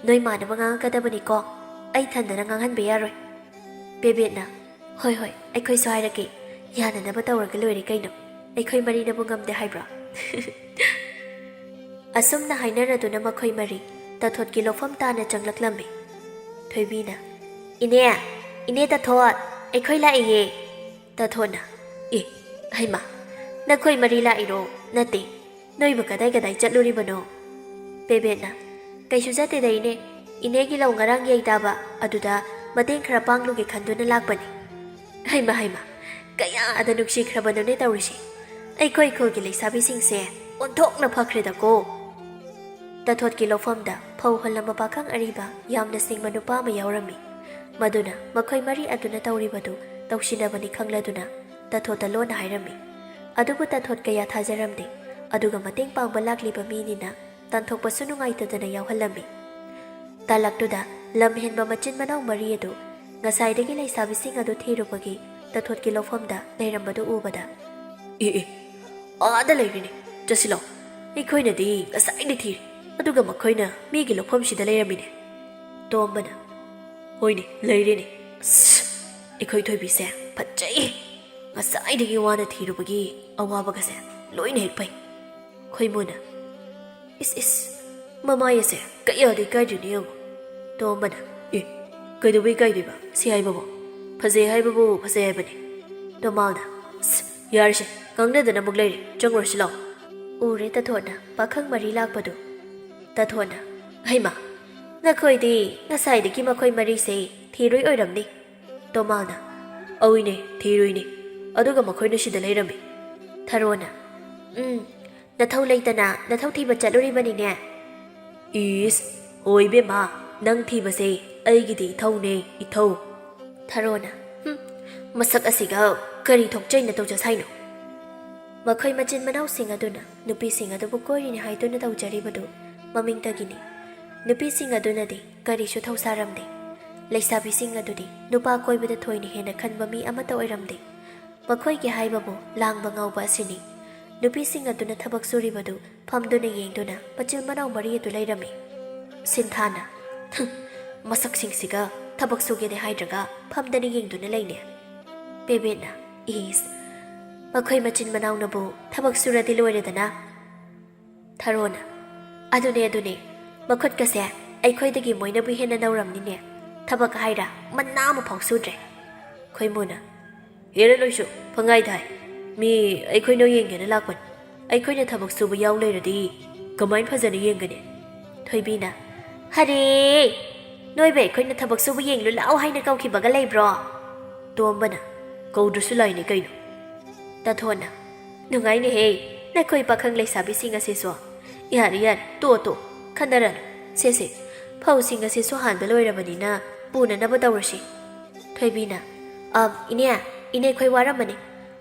ꯅꯣꯏ ꯃꯥꯅꯕ ꯉꯥꯡꯉꯛꯀꯗꯕꯅꯤꯀꯣ, ꯑꯩ ꯊꯟꯗꯅ ꯉꯥꯡꯍꯟꯕ ꯌꯥꯔꯣꯏ꯫" ꯕꯦꯕꯦꯠꯅ, "ꯍꯣꯏ, ꯍꯣꯏ, ꯑꯩꯈꯣꯏꯁꯨ ꯍꯥꯏꯔꯛꯀꯦ, ꯌꯥꯅꯅꯕ ꯇꯧꯔꯒ ꯂꯣꯏꯔꯦ ꯀꯩꯅꯣ, ꯑꯩꯈꯣꯏ ꯃꯔꯤꯅꯕꯨ ꯉꯝꯗꯦ ꯍꯥꯏꯕ꯭ꯔꯣ?" ꯑꯁꯨꯝꯅ ꯍꯥꯏꯅꯔꯗꯨꯅ ꯃꯈꯣꯏ ꯃꯔꯤ ꯇꯊꯣꯠꯀꯤ ꯂꯧꯐꯝ ꯇꯥꯅ ꯆꯪꯂꯛꯂꯝꯃꯤ꯫ ꯊꯣꯏꯕꯤꯅ, "ꯏꯅꯦ, ꯏꯅꯦ ꯇꯥꯊꯣꯠ, ꯑꯩꯈꯣꯏ ꯂꯥꯛꯏꯌꯦ!" ꯇꯥꯊꯣꯠꯅ, "ꯑꯦ, ꯍꯩꯃꯥ, ꯅꯈꯣꯏ ꯃꯔꯤ ꯂꯥꯛꯏꯔꯣ? ꯅꯠꯇꯦ, ꯅꯣꯏꯕꯨ ꯀꯗꯥꯏ ꯀꯗꯥꯏ ꯆꯠꯂꯨꯔꯤꯕꯅꯣ?" ꯄꯦꯕꯦꯠꯅ, "ꯀꯩꯁꯨ ꯆꯠꯇꯦꯗ ꯏꯅꯦ, ꯏꯅꯦꯒꯤ ꯂꯧ ꯉꯔꯥꯡ ꯌꯩ ꯇꯥꯕ, ꯑꯗꯨꯗ ꯃꯇꯦꯡ ꯈꯔ ꯄꯥꯡꯂꯨꯒꯦ ꯈꯟꯗꯨꯅ ꯂꯥꯛꯄꯅꯤ꯫" ꯍꯩꯃꯥ, ꯍꯩꯃꯥ, ꯀꯌꯥꯗ ꯅꯨꯡꯁꯤꯈ꯭ꯔꯕꯅꯣꯅꯦ ꯇꯧꯔꯤꯁꯦ꯫ ꯑꯩꯈꯣꯏ ꯈꯨꯜꯒꯤ ꯂꯩꯁꯥꯕꯤꯁꯤꯡꯁꯦ ꯑꯣꯟꯊꯣꯛꯅ ꯐꯈ꯭ꯔꯦꯗꯀꯣ꯫ ꯇꯥꯊꯣꯠꯀꯤ ꯂꯧꯐꯝꯗ ꯐꯧ ꯍꯨꯜꯂꯝꯕ ꯄꯥꯈꯪ ꯑꯔꯤꯕ ꯌꯥꯝꯅ ꯁꯤꯡꯕ ꯅꯨꯄꯥ ꯑꯃ ꯌꯥꯎꯔꯝꯃꯤ꯫ ꯃꯗꯨꯅ ꯃꯈꯣꯏ ꯃꯔꯤ ꯑꯗꯨꯅ ꯇꯧꯔꯤꯕꯗꯨ ꯇꯧꯁꯤꯟꯅꯕꯅꯤ ꯈꯪꯂꯗꯨꯅ ꯇꯥꯊꯣꯠꯇ ꯂꯣꯟꯅ ꯍꯥꯏꯔꯝꯃꯤ꯫ ꯑꯗꯨꯕꯨ ꯇꯥꯊꯣꯠ ꯀꯌꯥ ꯊꯥꯖꯔꯝꯗꯦ꯫ ꯑꯗꯨꯒ ꯃꯇꯦꯡ ꯄꯥꯡꯕ ꯂꯥꯛꯂꯤꯕ ꯃꯤꯅꯤꯅ ꯇꯥꯟꯊꯣꯛꯄꯁꯨ ꯅꯨꯡꯉꯥꯏꯇꯗꯅ ꯌꯥꯎꯍꯜꯂꯝꯃꯤ꯫ ꯇꯥꯂꯛꯇꯨꯗ ꯂꯝ ꯍꯦꯟꯕ ꯃꯆꯤꯟ ꯃꯅꯥꯎ ꯃꯔꯤ ꯑꯗꯨ ꯉꯁꯥꯏꯗꯒꯤ ꯂꯩꯁꯥꯕꯤꯁꯤꯡ ꯑꯗꯨ ꯊꯤꯔꯨꯕꯒꯤ ꯇꯥꯊꯣꯠꯀꯤ ꯂꯧꯐꯝꯗ ꯂꯩꯔꯝꯕꯗꯨ ꯎꯕꯗ, "ꯑꯦ, ꯑꯦ, ꯑꯥꯗ ꯂꯩꯔꯤꯅꯦ, ꯆꯠꯁꯤꯂꯣ꯫ ꯑꯩꯈꯣꯏꯅꯗꯤ ꯉꯁꯥꯏꯗꯤ ꯊꯤꯔꯦ, ꯑꯗꯨꯒ ꯃꯈꯣꯏꯅ ꯃꯤꯒꯤ ꯂꯧꯐꯝꯁꯤꯗ ꯂꯩꯔꯝꯃꯤꯅꯦ꯫" ꯇꯣꯝꯕꯅ, "ꯍꯣꯏꯅꯦ, ꯂꯩꯔꯦꯅꯦ꯫ ꯑꯁ, ꯑꯩꯈꯣꯏ ꯊꯣꯏꯕꯤꯁꯦ ꯐꯠꯖꯩ꯫ ꯉꯁꯥꯏꯗꯒꯤ ꯋꯥꯅ ꯊꯤꯔꯨꯕꯒꯤ ꯑꯋꯥꯕꯒꯁꯦ ꯂꯣꯏꯅ ꯍꯦꯛ ꯐꯩ꯫" ꯈꯣꯏꯃꯨꯅ, "ꯏꯁ, ꯏꯁ, ꯃꯃꯥꯏ ꯑꯁꯦ ꯀꯌꯥꯗꯤ ꯏꯀꯥꯏꯗ꯭ꯔꯤꯅꯣ ꯌꯦꯡꯉꯨ꯫" ꯇꯣꯝꯕꯅ, "ꯑꯦ, ꯀꯩꯗꯧꯕꯩ ꯏꯀꯥꯏꯗꯣꯏꯕ? ꯁꯤ ꯍꯥꯏꯕꯕꯨ ꯐꯖꯩ ꯍꯥꯏꯕꯕꯨ ꯐꯖꯩ ꯍꯥꯏꯕꯅꯤ꯫" ꯇꯣꯃꯥꯜꯅ, "ꯑꯁ, ꯌꯥꯔꯦꯁꯦ, ꯉꯥꯡꯅꯗꯅ ꯑꯃꯨꯛ ꯂꯩꯔꯦ, ꯆꯪꯉꯨꯔꯁꯤ ꯂꯥꯛꯑꯣ꯫" ꯎꯔꯦ ꯇꯥꯊꯣꯠꯅ ꯄꯥꯈꯪ ꯃꯔꯤ ꯂꯥꯛꯄꯗꯨ꯫ ꯇꯥꯊꯣꯠꯅ, "ꯍꯩꯃꯥ, ꯅꯈꯣꯏꯗꯤ ꯉꯁꯥꯏꯗꯒꯤ ꯃꯈꯣꯏ ꯃꯔꯤꯁꯦ ꯊꯤꯔꯨꯏ ꯑꯣꯏꯔꯝꯅꯤ꯫" ꯇꯣꯃꯥꯜꯅ, "ꯑꯧꯏꯅꯦ, ꯊꯤꯔꯨꯏꯅꯦ, ꯑꯗꯨꯒ ꯃꯈꯣꯏꯅ ꯁꯤꯗ ꯂꯩꯔꯝꯃꯤ꯫" ꯊꯔꯣꯅ, "ꯎꯝ, ꯅꯊꯧ ꯂꯩꯇꯅ ꯅꯊꯧ ꯊꯤꯕ ꯆꯠꯂꯨꯔꯤꯕꯅꯤꯅꯦ꯫" "ꯏꯁ, ꯍꯣꯏ ꯏꯕꯦꯝꯃ, ꯅꯪ ꯊꯤꯕꯁꯦ ꯑꯩꯒꯤꯗꯤ ꯏꯊꯧꯅꯦ, ꯏꯊꯧ꯫" ꯊꯔꯣꯅ, "ꯍꯨꯝ, ꯃꯁꯛ ꯑꯁꯤꯒ ꯀꯔꯤ ꯊꯣꯛꯆꯩꯅ ꯇꯧꯖ ꯁꯥꯏꯅꯣ?" ꯃꯈꯣꯏ ꯃꯆꯤꯟ ꯃꯅꯥꯎꯁꯤꯡ ꯑꯗꯨꯅ ꯅꯨꯄꯤꯁꯤꯡ ꯑꯗꯨꯕꯨ ꯀꯣꯏꯔꯤꯅꯤ ꯍꯥꯏꯗꯨꯅ ꯇꯧꯖꯔꯤꯕꯗꯨ ꯃꯃꯤꯡꯇꯒꯤꯅꯤ꯫ ꯅꯨꯄꯤꯁꯤꯡ ꯑꯗꯨꯅꯗꯤ ꯀꯔꯤꯁꯨ ꯊꯧꯁꯥꯔꯝꯗꯦ꯫ ꯂꯩꯁꯥꯕꯤꯁꯤꯡ ꯑꯗꯨꯗꯤ ꯅꯨꯄꯥ ꯀꯣꯏꯕꯗ ꯊꯣꯏꯅ ꯍꯦꯟꯅ ꯈꯟꯕ ꯃꯤ ꯑꯃꯠꯇ ꯑꯣꯏꯔꯝꯗꯦ꯫ ꯃꯈꯣꯏꯒꯤ ꯍꯥꯏꯕꯕꯨ ꯂꯥꯡꯕ ꯉꯥꯎꯕ ꯑꯁꯤꯅꯤ꯫ ꯅꯨꯄꯤꯁꯤꯡ ꯑꯗꯨꯅ ꯊꯕꯛ ꯁꯨꯔꯤꯕꯗꯨ ꯐꯝꯗꯨꯅ ꯌꯦꯡꯗꯨꯅ ꯃꯆꯤꯟ ꯃꯅꯥꯎ ꯃꯔꯤ ꯑꯗꯨ ꯂꯩꯔꯝꯃꯤ꯫ ꯁꯤꯟꯊꯥꯅ, "ꯍꯨꯝ, ꯃꯁꯛꯁꯤꯡꯁꯤꯒ ꯊꯕꯛ ꯁꯨꯒꯦꯗꯤ ꯍꯥꯏꯗ꯭ꯔꯒ ꯐꯝꯗꯅ ꯌꯦꯡꯗꯨꯅ ꯂꯩꯅꯦ꯫" ꯄꯦꯕꯦꯠꯅ, "ꯏꯁ, ꯃꯈꯣꯏ ꯃꯆꯤꯟ ꯃꯅꯥꯎꯅꯕꯨ ꯊꯕꯛ ꯁꯨꯔꯗꯤ ꯂꯣꯏꯔꯦꯗꯅ꯫" ꯊꯔꯣꯅ, "ꯑꯗꯨꯅꯦ, ꯑꯗꯨꯅꯦ, ꯃꯈꯨꯠꯀꯁꯦ ꯑꯩꯈꯣꯏꯗꯒꯤ ꯃꯣꯏꯅꯕꯨ ꯍꯦꯟꯅ ꯅꯧꯔꯝꯅꯤꯅꯦ꯫" ꯊꯕꯛ ꯍꯥꯏꯔ ꯃꯅꯥ ꯑꯃ ꯐꯥꯎ ꯁꯨꯗ꯭ꯔꯦ꯫ ꯈꯣꯏꯃꯨꯅ, "ꯍꯦꯔꯥ ꯅꯣꯏꯁꯨ, ꯄꯪꯍꯥꯏꯗ ꯍꯥꯏ꯫ ꯃꯤ ꯑꯩꯈꯣꯏ ꯅꯣꯏ ꯌꯦꯡꯒꯦꯅ ꯂꯥꯛꯄꯅꯤ꯫ ꯑꯩꯈꯣꯏꯅ ꯊꯕꯛ ꯁꯨꯕ ꯌꯥꯎ ꯂꯩꯔꯗꯤ ꯀꯃꯥꯏꯅ ꯐꯖꯅ ꯌꯦꯡꯒꯅꯤ?" ꯊꯣꯏꯕꯤꯅ, "ꯍꯔꯦ, ꯅꯣꯏꯕꯨ ꯑꯩꯈꯣꯏꯅ ꯊꯕꯛ ꯁꯨꯕ ꯌꯦꯡꯂꯨ ꯂꯥꯛꯑꯣ ꯍꯥꯏꯅ ꯀꯧꯈꯤꯕꯒ ꯂꯩꯕ꯭ꯔꯣ?" ꯇꯣꯝꯕꯅ, "ꯀꯧꯗ꯭ꯔꯁꯨ ꯂꯥꯛꯏꯅꯦ ꯀꯩꯅꯣ꯫" ꯇꯥꯊꯣꯟꯅ, "ꯅꯨꯡꯉꯥꯏꯅꯦꯍꯦ, ꯅꯈꯣꯏ ꯄꯥꯈꯪ ꯂꯩꯁꯥꯕꯤꯁꯤꯡ ꯑꯁꯤꯁꯨ꯫ ꯌꯥꯔꯦ, ꯌꯥꯔꯦ, ꯇꯣꯛꯑꯣ, ꯇꯣꯛꯑꯣ, ꯈꯟꯅꯔꯅꯨ꯫ ꯁꯦ, ꯁꯦ, ꯐꯧꯁꯤꯡ ꯑꯁꯤꯁꯨ ꯍꯥꯟꯕ ꯂꯣꯏꯔꯕꯅꯤꯅ ꯄꯨꯅꯅꯕ ꯇꯧꯔꯁꯤ꯫" ꯊꯣꯏꯕꯤꯅ, "ꯑꯝ, ꯏꯅꯦ, ꯏꯅꯦ ꯑꯩꯈꯣꯏ ꯋꯥꯔꯝꯃꯅꯤ꯫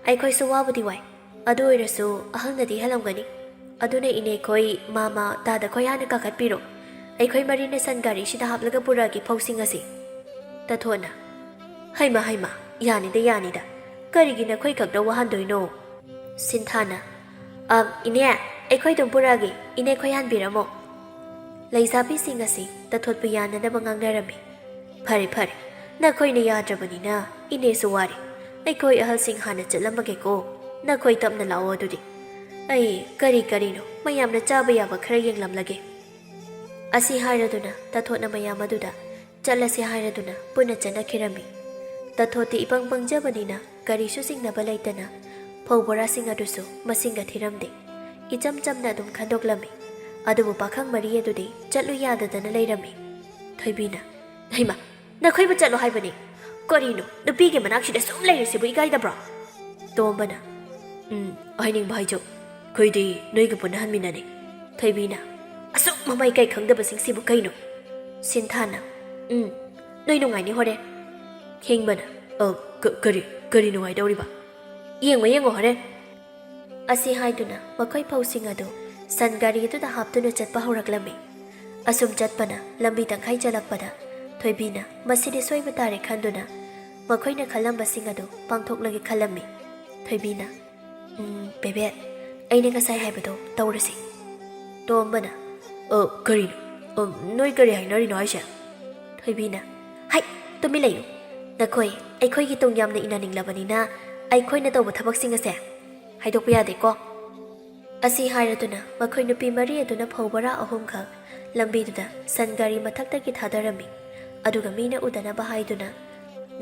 ꯑꯩꯈꯣꯏꯁꯨ ꯋꯥꯕꯨꯗꯤ ꯋꯥꯏ꯫ ꯑꯗꯨ ꯑꯣꯏꯔꯁꯨ ꯑꯍꯜꯅꯗꯤ ꯍꯦꯜꯂꯝꯒꯅꯤ꯫ ꯑꯗꯨꯅ ꯏꯅꯦ ꯑꯩꯈꯣꯏ, ꯃꯥꯃ, ꯗꯥꯗ ꯈꯣꯏ ꯍꯥꯟꯅ ꯀꯥꯈꯠꯄꯤꯔꯣ꯫ ꯑꯩꯈꯣꯏ ꯃꯔꯤꯅ ꯁꯟ ꯒꯥꯔꯤꯁꯤꯗ ꯍꯥꯞꯂꯒ ꯄꯨꯔꯛꯑꯒꯦ ꯐꯧꯁꯤꯡ ꯑꯁꯤ꯫" ꯇꯥꯊꯣꯟꯅ, "ꯍꯩꯃ, ꯍꯩꯃ, ꯌꯥꯅꯤꯗ, ꯌꯥꯅꯤꯗ꯫ ꯀꯔꯤꯒꯤ ꯅꯈꯣꯏ ꯈꯛꯇ ꯋꯥꯍꯟꯗꯣꯏꯅꯣ?" ꯁꯤꯟꯊꯥꯅ, "ꯑꯝ, ꯏꯅꯦ, ꯑꯩꯈꯣꯏ ꯑꯗꯨꯝ ꯄꯨꯔꯛꯑꯒꯦ, ꯏꯅꯦ ꯈꯣꯏ ꯍꯥꯟꯕꯤꯔꯝꯃꯣ꯫" ꯂꯩꯁꯥꯕꯤꯁꯤꯡ ꯑꯁꯤ ꯇꯥꯊꯣꯠꯄꯨ ꯌꯥꯅꯅꯕ ꯉꯥꯡꯅꯔꯝꯃꯤ꯫ "ꯐꯔꯦ, ꯐꯔꯦ, ꯅꯈꯣꯏꯅ ꯌꯥꯗ꯭ꯔꯕꯅꯤꯅ ꯏꯅꯦꯁꯨ ꯋꯥꯔꯦ꯫ ꯑꯩꯈꯣꯏ ꯑꯍꯜꯁꯤꯡ ꯍꯥꯟꯅ ꯆꯠꯂꯝꯃꯒꯦꯀꯣ, ꯅꯈꯣꯏ ꯇꯞꯅ ꯂꯥꯛꯑꯣ ꯑꯗꯨꯗꯤ꯫ ꯑꯩ ꯀꯔꯤ ꯀꯔꯤꯅꯣ ꯃꯌꯥꯝꯅ ꯆꯥꯕ ꯌꯥꯕ ꯈꯔ ꯌꯦꯡꯂꯝꯂꯒꯦ꯫" ꯑꯁꯤ ꯍꯥꯏꯔꯗꯨꯅ ꯇꯥꯊꯣꯠꯅ ꯃꯌꯥꯝ ꯑꯗꯨꯗ ꯆꯠꯂꯁꯦ ꯍꯥꯏꯔꯗꯨꯅ ꯄꯨꯟꯅ ꯆꯠꯅꯈꯤꯔꯝꯃꯤ꯫ ꯇꯥꯊꯣꯠꯇꯤ ꯏꯄꯪ ꯄꯪꯖꯕꯅꯤꯅ ꯀꯔꯤꯁꯨ ꯆꯤꯡꯅꯕ ꯂꯩꯇꯅ ꯐꯧ ꯕꯣꯔꯥꯁꯤꯡ ꯑꯗꯨꯁꯨ ꯃꯁꯤꯡꯒ ꯊꯤꯔꯝꯗꯦ꯫ ꯏꯆꯝ ꯆꯝꯅ ꯑꯗꯨꯝ ꯈꯟꯗꯣꯛꯂꯝꯃꯤ꯫ ꯑꯗꯨꯕꯨ ꯄꯥꯈꯪ ꯃꯔꯤ ꯑꯗꯨꯗꯤ ꯆꯠꯂꯨ ꯌꯥꯗꯗꯅ ꯂꯩꯔꯝꯃꯤ꯫ ꯊꯣꯏꯕꯤꯅ, "ꯍꯩꯃꯥ, ꯅꯈꯣꯏꯕꯨ ꯆꯠꯂꯣ ꯍꯥꯏꯕꯅꯤ꯫ ꯀꯔꯤꯅꯣ, ꯅꯨꯄꯤꯒꯤ ꯃꯅꯥꯛꯁꯤꯗ ꯁꯨꯝ ꯂꯩꯔꯤꯁꯤꯕꯨ ꯏꯀꯥꯏꯗꯕ꯭ꯔꯣ?" ꯇꯣꯝꯕꯅ, "ꯎꯝ, ꯍꯥꯏꯅꯤꯡꯕ ꯍꯥꯏꯖꯧ꯫ ꯑꯩꯈꯣꯏꯗꯤ ꯅꯣꯏꯒ ꯄꯨꯟꯅ ꯍꯟꯃꯤꯟꯅꯅꯤ꯫" ꯊꯣꯏꯕꯤꯅ, "ꯑꯁꯨꯛ ꯃꯃꯥꯏ ꯏꯀꯥꯏ ꯈꯪꯗꯕꯁꯤꯡꯁꯤꯕꯨ ꯀꯩꯅꯣ?" ꯁꯤꯟꯊꯥꯅ, "ꯎꯝ, ꯅꯣꯏ ꯅꯨꯡꯉꯥꯏꯅꯤ ꯍꯣꯔꯦꯟ꯫" ꯍꯤꯡꯕꯅ, "ꯑ, ꯀ-, ꯀꯔꯤ, ꯀꯔꯤ ꯅꯨꯡꯉꯥꯏꯗꯧꯔꯤꯕ? ꯌꯦꯡꯉꯣ, ꯌꯦꯡꯉꯣ ꯍꯣꯔꯦꯟ꯫" ꯑꯁꯤ ꯍꯥꯏꯗꯨꯅ ꯃꯈꯣꯏ ꯐꯧꯁꯤꯡ ꯑꯗꯨ ꯁꯟ ꯒꯥꯔꯤ ꯑꯗꯨꯗ ꯍꯥꯞꯇꯨꯅ ꯆꯠꯄ ꯍꯧꯔꯛꯂꯝꯃꯤ꯫ ꯑꯁꯨꯝ ꯆꯠꯄꯅ ꯂꯝꯕꯤ ꯇꯪꯈꯥꯏ ꯆꯠꯂꯛꯄꯗ ꯊꯣꯏꯕꯤꯅ ꯃꯁꯤꯗꯤ ꯁꯣꯏꯕ ꯇꯥꯔꯦ ꯈꯟꯗꯨꯅ ꯃꯈꯣꯏꯅ ꯈꯜꯂꯝꯕꯁꯤꯡ ꯑꯗꯨ ꯄꯥꯡꯊꯣꯛꯂꯒꯦ ꯈꯜꯂꯝꯃꯤ꯫ ꯊꯣꯏꯕꯤꯅ, "ꯎꯝ, ꯕꯦꯕꯦ, ꯑꯩꯅ ꯉꯁꯥꯏ ꯍꯥꯏꯕꯗꯣ ꯇꯧꯔꯁꯤ꯫" ꯇꯣꯝꯕꯅ, "ꯑ, ꯀꯔꯤꯅꯣ? ꯑ, ꯅꯣꯏ ꯀꯔꯤ ꯍꯥꯏꯅꯔꯤꯅꯣ ꯍꯥꯏꯁꯦ?" ꯊꯣꯏꯕꯤꯅ, "ꯍꯩ, ꯇꯨꯃꯤꯟ ꯂꯩꯌꯨ꯫ ꯅꯈꯣꯏ ꯑꯩꯈꯣꯏꯒꯤ ꯇꯨꯡ ꯌꯥꯝꯅ ꯏꯟꯅꯅꯤꯡꯂꯕꯅꯤꯅ ꯑꯩꯈꯣꯏꯅ ꯇꯧꯕ ꯊꯕꯛꯁꯤꯡ ꯑꯁꯦ ꯍꯥꯏꯗꯣꯛꯄ ꯌꯥꯗꯦꯀꯣ꯫" ꯑꯁꯤ ꯍꯥꯏꯔꯗꯨꯅ ꯃꯈꯣꯏ ꯅꯨꯄꯤ ꯃꯔꯤ ꯑꯗꯨꯅ ꯐꯧ ꯕꯣꯔꯥ ꯑꯍꯨꯝꯈꯛ ꯂꯝꯕꯤꯗꯨꯗ ꯁꯟ ꯒꯥꯔꯤ ꯃꯊꯛꯇꯒꯤ ꯊꯥꯗꯔꯝꯃꯤ꯫ ꯑꯗꯨꯒ ꯃꯤꯅ ꯎꯗꯅꯕ ꯍꯥꯏꯗꯨꯅ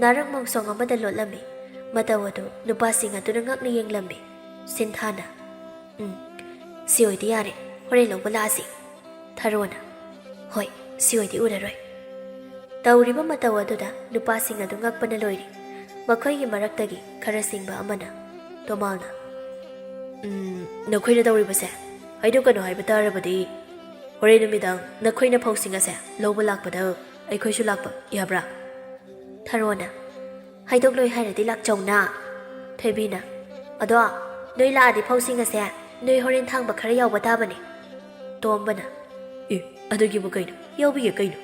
ꯅꯥꯔꯛ ꯃꯣꯡꯁꯣꯡ ꯑꯃꯗ ꯂꯣꯠꯂꯝꯃꯤ꯫ ꯃꯇꯧ ꯑꯗꯨ ꯅꯨꯄꯥꯁꯤꯡ ꯑꯗꯨꯅ ꯉꯛꯅ ꯌꯦꯡꯂꯝꯃꯤ꯫ ꯁꯤꯟꯊꯥꯅ, "ꯎꯝ, ꯁꯤ ꯑꯣꯏꯗꯤ ꯌꯥꯔꯦ, ꯍꯣꯔꯦꯟ ꯂꯧꯕ ꯂꯥꯛꯑꯁꯤ꯫" ꯊꯔꯣꯅ, "ꯍꯣꯏ, ꯁꯤ ꯑꯣꯏꯗꯤ ꯎꯔꯔꯣꯏ꯫" ꯇꯧꯔꯤꯕ ꯃꯇꯧ ꯑꯗꯨꯗ ꯅꯨꯄꯥꯁꯤꯡ ꯑꯗꯨ ꯉꯛꯄꯅ ꯂꯣꯏꯔꯤ꯫ ꯃꯈꯣꯏꯒꯤ ꯃꯔꯛꯇꯒꯤ ꯈꯔ ꯁꯤꯡꯕ ꯑꯃꯅ, ꯇꯣꯃꯥꯜꯅ, "ꯎꯝ, ꯅꯈꯣꯏꯅ ꯇꯧꯔꯤꯕꯁꯦ ꯍꯥꯏꯗꯣꯛꯀꯅꯨ ꯍꯥꯏꯕ ꯇꯥꯔꯕꯗꯤ, ꯍꯣꯔꯦꯟ ꯅꯨꯃꯤꯗꯥꯡ ꯅꯈꯣꯏꯅ ꯐꯧꯁꯤꯡ ꯑꯁꯦ ꯂꯧꯕ ꯂꯥꯛꯄꯗ ꯑꯩꯈꯣꯏꯁꯨ ꯂꯥꯛꯄ ꯌꯥꯕ꯭ꯔꯥ?" ꯊꯔꯣꯅ, "ꯍꯥꯏꯗꯣꯛꯂꯣꯏ ꯍꯥꯏꯔꯗꯤ ꯂꯥꯛꯆꯧꯅ꯫" ꯊꯣꯏꯕꯤꯅ, "ꯑꯗꯣ ꯅꯣꯏ ꯂꯥꯛꯑꯗꯤ ꯐꯧꯁꯤꯡ ꯑꯁꯦ ꯅꯣꯏ ꯍꯣꯔꯦꯟ ꯊꯥꯡꯕ ꯈꯔ ꯌꯥꯎꯕ ꯇꯥꯕꯅꯤ꯫" ꯇꯣꯝꯕꯅ, "ꯑꯦ, ꯑꯗꯨꯒꯤꯕꯨ ꯀꯩꯅꯣ? ꯌꯥꯎꯕꯤꯒꯦ ꯀꯩꯅꯣ꯫"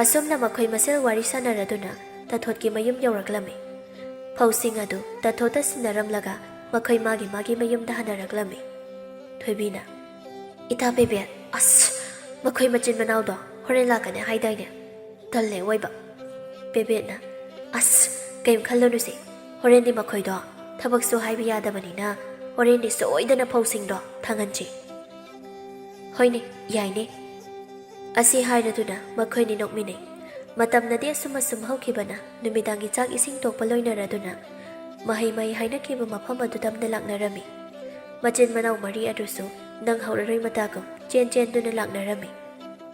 ꯑꯁꯨꯝꯅ ꯃꯈꯣꯏ ꯃꯁꯦꯜ ꯋꯥꯔꯤ ꯁꯥꯟꯅꯔꯗꯨꯅ ꯇꯥꯊꯣꯠꯀꯤ ꯃꯌꯨꯝ ꯌꯧꯔꯛꯂꯝꯃꯤ꯫ ꯐꯧꯁꯤꯡ ꯑꯗꯨ ꯇꯥꯊꯣꯠꯇ ꯁꯤꯟꯅꯔꯝꯂꯒ ꯃꯈꯣꯏ ꯃꯥꯒꯤ ꯃꯥꯒꯤ ꯃꯌꯨꯝꯗ ꯍꯟꯅꯔꯛꯂꯝꯃꯤ꯫ ꯊꯣꯏꯕꯤꯅ, "ꯏꯇꯥ ꯄꯦꯕꯦꯠ, ꯑꯁ, ꯃꯈꯣꯏ ꯃꯆꯤꯟ ꯃꯅꯥꯎꯗꯣ ꯍꯣꯔꯦꯟ ꯂꯥꯛꯀꯅꯤ ꯍꯥꯏꯗꯥꯏꯅꯦ? ꯇꯜꯂꯦ ꯑꯣꯏꯕ꯫" ꯄꯦꯕꯦꯠꯅ, "ꯑꯁ, ꯀꯩꯝ ꯈꯜꯂꯨꯅꯨꯁꯦ, ꯍꯣꯔꯦꯟꯗꯤ ꯃꯈꯣꯏꯗꯣ ꯊꯕꯛꯁꯨ ꯍꯥꯏꯕ ꯌꯥꯗꯕꯅꯤꯅ ꯍꯣꯔꯦꯟꯗꯤ ꯁꯣꯏꯗꯅ ꯐꯧꯁꯤꯡꯗꯣ ꯊꯥꯡꯍꯟꯁꯤ꯫" "ꯍꯣꯏꯅꯦ, ꯌꯥꯏꯅꯦ꯫" ꯑꯁꯤ ꯍꯥꯏꯔꯗꯨꯅ ꯃꯈꯣꯏꯅꯤ ꯅꯣꯛꯃꯤꯟꯅꯩ꯫ ꯃꯇꯝꯅꯗꯤ ꯑꯁꯨꯝ ꯑꯁꯨꯝ ꯍꯧꯈꯤꯕꯅ ꯅꯨꯃꯤꯗꯥꯡꯒꯤ ꯆꯥꯛ ꯏꯁꯤꯡ ꯇꯣꯛꯄ ꯂꯣꯏꯅꯔꯗꯨꯅ ꯃꯍꯩ ꯃꯍꯩ ꯍꯥꯏꯅꯈꯤꯕ ꯃꯐꯝ ꯑꯗꯨꯗ ꯑꯃꯗ ꯂꯥꯛꯅꯔꯝꯃꯤ꯫ ꯃꯆꯤꯟ ꯃꯅꯥꯎ ꯃꯔꯤ ꯑꯗꯨꯁꯨ ꯅꯪꯍꯧꯔꯔꯣꯏ ꯃꯇꯥꯒꯨꯝ ꯆꯦꯟ ꯆꯦꯟꯗꯨꯅ ꯂꯥꯛꯅꯔꯝꯃꯤ꯫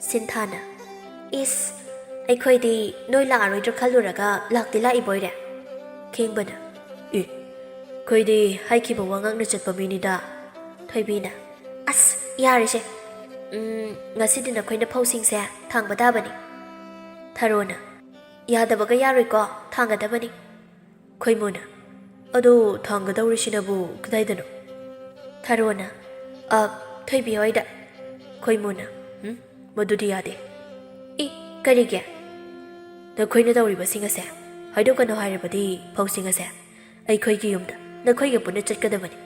ꯁꯤꯟꯊꯥꯅ, "ꯏꯁ, ꯑꯩꯈꯣꯏꯗꯤ ꯅꯣꯏ ꯂꯥꯛꯑꯔꯣꯏꯗ꯭ꯔꯥ ꯈꯜꯂꯨꯔꯒ ꯂꯥꯛꯇꯤ ꯂꯥꯛꯏꯕꯣꯏꯔꯦ꯫" ꯈꯦꯡꯕꯅ, "ꯑꯦ, ꯑꯩꯈꯣꯏꯗꯤ ꯍꯥꯏꯈꯤꯕ ꯋꯥ ꯉꯥꯛꯅ ꯆꯠꯄ ꯃꯤꯅꯤꯗ꯫" ꯊꯣꯏꯕꯤꯅ, "ꯑꯁ, ꯌꯥꯔꯦꯁꯦ꯫ ꯎꯝ, ꯉꯁꯤꯗꯤ ꯅꯈꯣꯏꯅ ꯐꯧꯁꯤꯡꯁꯦ ꯊꯥꯡꯕ ꯇꯥꯕꯅꯤ꯫" ꯊꯔꯣꯅ, "ꯌꯥꯗꯕꯒ ꯌꯥꯔꯣꯏꯀꯣ, ꯊꯥꯡꯒꯗꯕꯅꯤ꯫" ꯈꯣꯏꯃꯨꯅ, "ꯑꯗꯣ ꯊꯥꯡꯒꯗꯧꯔꯤꯁꯤꯅꯕꯨ ꯀꯗꯥꯏꯗꯅꯣ?" ꯊꯔꯣꯅ, "ꯑ, ꯊꯣꯏꯕꯤ ꯍꯣꯏꯗ꯫" ꯈꯣꯏꯃꯨꯅ, "ꯎꯝ, ꯃꯗꯨꯗꯤ ꯌꯥꯗꯦ꯫" "ꯏ, ꯀꯔꯤꯒꯤ?" "ꯅꯈꯣꯏꯅ ꯇꯧꯔꯤꯕꯁꯤꯡ ꯑꯁꯦ ꯍꯥꯏꯗꯣꯛꯀꯅꯨ ꯍꯥꯏꯔꯕꯗꯤ ꯐꯧꯁꯤꯡ ꯑꯁꯦ ꯑꯩꯈꯣꯏꯒꯤ ꯌꯨꯝꯗ ꯅꯈꯣꯏꯒ ꯄꯨꯟꯅ ꯆꯠꯀꯗꯕꯅꯤ꯫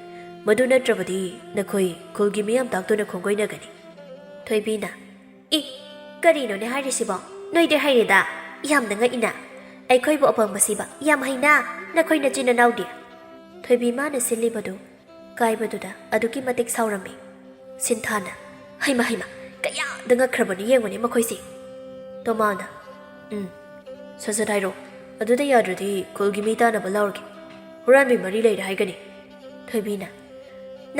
ꯃꯗꯨ ꯅꯠꯇ꯭ꯔꯕꯗꯤ ꯅꯈꯣꯏ ꯈꯨꯜꯒꯤ ꯃꯤꯌꯥꯝ ꯇꯥꯛꯇꯨꯅ ꯈꯣꯡꯒꯣꯏꯅꯒꯅꯤ꯫" ꯊꯣꯏꯕꯤꯅ, "ꯏ, ꯀꯔꯤꯅꯣꯅꯦ ꯍꯥꯏꯔꯤꯁꯤꯕꯣ? ꯅꯣꯏꯗꯤ ꯍꯩꯔꯦꯗ, ꯌꯥꯝꯅ ꯉꯛꯏꯅ꯫ ꯑꯩꯈꯣꯏꯕꯨ ꯑꯄꯪꯕꯁꯤꯕ ꯌꯥꯝ ꯍꯩꯅ, ꯅꯈꯣꯏ ꯅꯆꯤꯟ ꯅꯅꯥꯎꯗꯤ꯫" ꯊꯣꯏꯕꯤ ꯃꯥꯅ ꯁꯤꯜꯂꯤꯕꯗꯨ ꯀꯥꯏꯕꯗꯨꯗ ꯑꯗꯨꯛꯀꯤ ꯃꯇꯤꯛ ꯁꯥꯎꯔꯝꯃꯤ꯫ ꯁꯤꯟꯊꯥꯅ, "ꯍꯩꯃ, ꯍꯩꯃ, ꯀꯌꯥꯗ ꯉꯛꯈ꯭ꯔꯕꯅꯣ ꯌꯦꯡꯉꯨꯅꯦ ꯃꯈꯣꯏꯁꯦ꯫" ꯇꯣꯃꯥꯜꯅ, ꯎꯝ, ꯁꯠ ꯁꯠ ꯍꯥꯏꯔꯣ꯫ ꯑꯗꯨꯗ ꯌꯥꯗ꯭ꯔꯗꯤ ꯈꯨꯜꯒꯤ ꯃꯤ ꯇꯥꯅꯕ ꯂꯥꯎꯔꯒꯦ꯫ ꯍꯨꯔꯥꯟꯕꯤ ꯃꯔꯤ ꯂꯩꯔꯦ ꯍꯥꯏꯒꯅꯤ꯫ ꯊꯣꯏꯕꯤꯅ,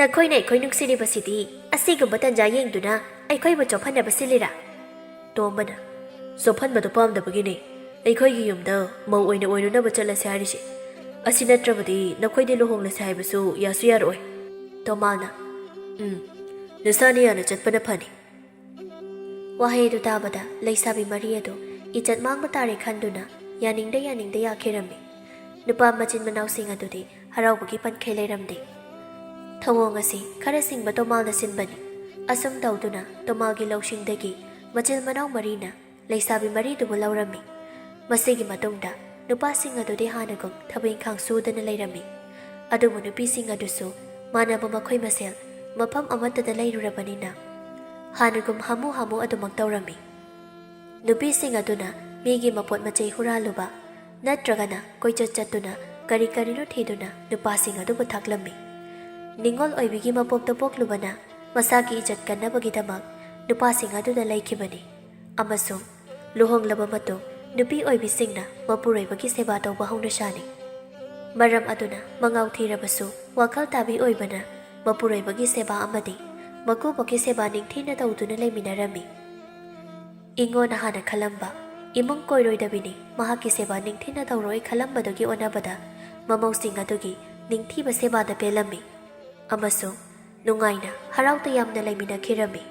"ꯅꯈꯣꯏꯅ ꯑꯩꯈꯣꯏ ꯅꯨꯡꯁꯤꯔꯤꯕꯁꯤꯗꯤ ꯑꯁꯤꯒꯨꯝꯕ ꯇꯟꯖꯥ ꯌꯦꯡꯗꯨꯅ ꯑꯩꯈꯣꯏꯕꯨ ꯆꯣꯞꯍꯟꯅꯕ ꯁꯤꯜꯂꯤꯔꯥ?" ꯇꯣꯝꯕꯅ, "ꯆꯣꯞꯍꯟꯕꯗꯨ ꯄꯥꯝꯗꯕꯒꯤꯅꯦ꯫ ꯑꯩꯈꯣꯏꯒꯤ ꯌꯨꯝꯗ ꯃꯧ ꯑꯣꯏꯅ ꯑꯣꯏꯔꯨꯅꯕ ꯆꯠꯂꯁꯦ ꯍꯥꯏꯔꯤꯁꯦ꯫ ꯑꯁꯤ ꯅꯠꯇ꯭ꯔꯕꯗꯤ ꯅꯈꯣꯏꯗꯤ ꯂꯨꯍꯣꯡꯂꯁꯦ ꯍꯥꯏꯕꯁꯨ ꯌꯥꯁꯨ ꯌꯥꯔꯛꯑꯣꯏ꯫" ꯇꯣꯃꯥꯜꯅ, "ꯎꯝ, ꯅꯁꯥꯅ ꯌꯥꯅ ꯆꯠꯄꯅ ꯐꯅꯤ꯫" ꯋꯥꯍꯩ ꯑꯗꯨ ꯇꯥꯕꯗ ꯂꯩꯁꯥꯕꯤ ꯃꯔꯤ ꯑꯗꯨ ꯏꯖꯠ ꯃꯥꯡꯕ ꯇꯥꯔꯦ ꯈꯟꯗꯨꯅ ꯌꯥꯅꯤꯡꯗ ꯌꯥꯅꯤꯡꯗ ꯌꯥꯈꯤꯔꯝꯃꯤ꯫ ꯅꯨꯄꯥ ꯃꯆꯤꯟ ꯃꯅꯥꯎꯁꯤꯡ ꯑꯗꯨꯗꯤ ꯍꯔꯥꯎꯕꯒꯤ ꯄꯟꯈꯩ ꯂꯩꯔꯝꯗꯦ꯫ ꯊꯧꯑꯣꯡ ꯑꯁꯤ ꯈꯔ ꯁꯤꯡꯕ ꯇꯣꯃꯥꯜꯅ ꯁꯤꯟꯕꯅꯤ꯫ ꯑꯁꯨꯝ ꯇꯧꯗꯨꯅ ꯇꯣꯃꯥꯜꯒꯤ ꯂꯧꯁꯤꯡꯗꯒꯤ ꯃꯆꯤꯟ ꯃꯅꯥꯎ ꯃꯔꯤꯅ ꯂꯩꯁꯥꯕꯤ ꯃꯔꯤꯗꯨꯕꯨ ꯂꯧꯔꯝꯃꯤ꯫ ꯃꯁꯤꯒꯤ ꯃꯇꯨꯡꯗ ꯅꯨꯄꯥꯁꯤꯡ ꯑꯗꯨꯗꯤ ꯍꯥꯟꯅꯒꯨꯝ ꯊꯕꯛ ꯏꯪꯈꯥꯡ ꯁꯨꯗꯅ ꯂꯩꯔꯝꯃꯤ꯫ ꯑꯗꯨꯕꯨ ꯅꯨꯄꯤꯁꯤꯡ ꯑꯗꯨꯁꯨ ꯃꯥꯟꯅꯕ ꯃꯈꯣꯏ ꯃꯁꯦꯜ ꯃꯐꯝ ꯑꯃꯠꯇꯗ ꯂꯩꯔꯨꯔꯕꯅꯤꯅ ꯍꯥꯟꯅꯒꯨꯝ ꯍꯥꯃꯨ ꯍꯥꯃꯨ ꯑꯗꯨꯃꯛ ꯇꯧꯔꯝꯃꯤ꯫ ꯅꯨꯄꯤꯁꯤꯡ ꯑꯗꯨꯅ ꯃꯤꯒꯤ ꯃꯄꯣꯠ ꯃꯆꯩ ꯍꯨꯔꯥꯜꯂꯨꯕ ꯅꯠꯇ꯭ꯔꯒꯅ ꯀꯣꯏꯆꯠ ꯆꯠꯇꯨꯅ ꯀꯔꯤ ꯀꯔꯤꯅꯣ ꯊꯤꯗꯨꯅ ꯅꯨꯄꯥꯁꯤꯡ ꯑꯗꯨꯕꯨ ꯊꯥꯛꯂꯝꯃꯤ꯫ ꯅꯤꯡꯉꯣꯜ ꯑꯣꯏꯕꯤꯒꯤ ꯃꯄꯣꯛꯇ ꯄꯣꯛꯂꯨꯕꯅ ꯃꯁꯥꯒꯤ ꯏꯖꯠ ꯀꯟꯅꯕꯒꯤꯗꯃꯛ ꯅꯨꯄꯥꯁꯤꯡ ꯑꯗꯨꯗ ꯂꯩꯈꯤꯕꯅꯤ꯫ ꯑꯃꯁꯨꯡ ꯂꯨꯍꯣꯡꯂꯕ ꯃꯇꯨꯡ ꯅꯨꯄꯤ ꯑꯣꯏꯕꯤꯁꯤꯡꯅ ꯃꯄꯨꯔꯣꯏꯕꯒꯤ ꯁꯦꯕꯥ ꯇꯧꯕ ꯍꯧꯅꯁꯥꯅꯤ꯫ ꯃꯔꯝ ꯑꯗꯨꯅ ꯃꯉꯥꯎ ꯊꯤꯔꯕꯁꯨ ꯋꯥꯈꯜ ꯇꯥꯕꯤ ꯑꯣꯏꯕꯅ ꯃꯄꯨꯔꯣꯏꯕꯒꯤ ꯁꯦꯕꯥ ꯑꯃꯗꯤ ꯃꯀꯨꯕꯣꯛꯀꯤ ꯁꯦꯕꯥ ꯅꯤꯡꯊꯤꯅ ꯇꯧꯗꯨꯅ ꯂꯩꯃꯤꯟꯅꯔꯝꯃꯤ꯫ ꯏꯉꯣꯅ ꯍꯥꯟꯅ ꯈꯜꯂꯝꯕ ꯏꯃꯨꯡ ꯀꯣꯏꯔꯣꯏꯗꯕꯤꯅꯤ, ꯃꯍꯥꯛꯀꯤ ꯁꯦꯕꯥ ꯅꯤꯡꯊꯤꯅ ꯇꯧꯔꯣꯏ ꯈꯜꯂꯝꯕꯗꯨꯒꯤ ꯑꯣꯟꯅꯕꯗ ꯃꯃꯧꯁꯤꯡ ꯑꯗꯨꯒꯤ ꯅꯤꯡꯊꯤꯕ ꯁꯦꯕꯥꯗ ꯄꯦꯜꯂꯝꯃꯤ ꯑꯃꯁꯨꯡ ꯅꯨꯡꯉꯥꯏꯅ ꯍꯔꯥꯎ ꯇꯌꯥꯝꯅ ꯂꯩꯃꯤꯟꯅꯈꯤꯔꯝꯃꯤ꯫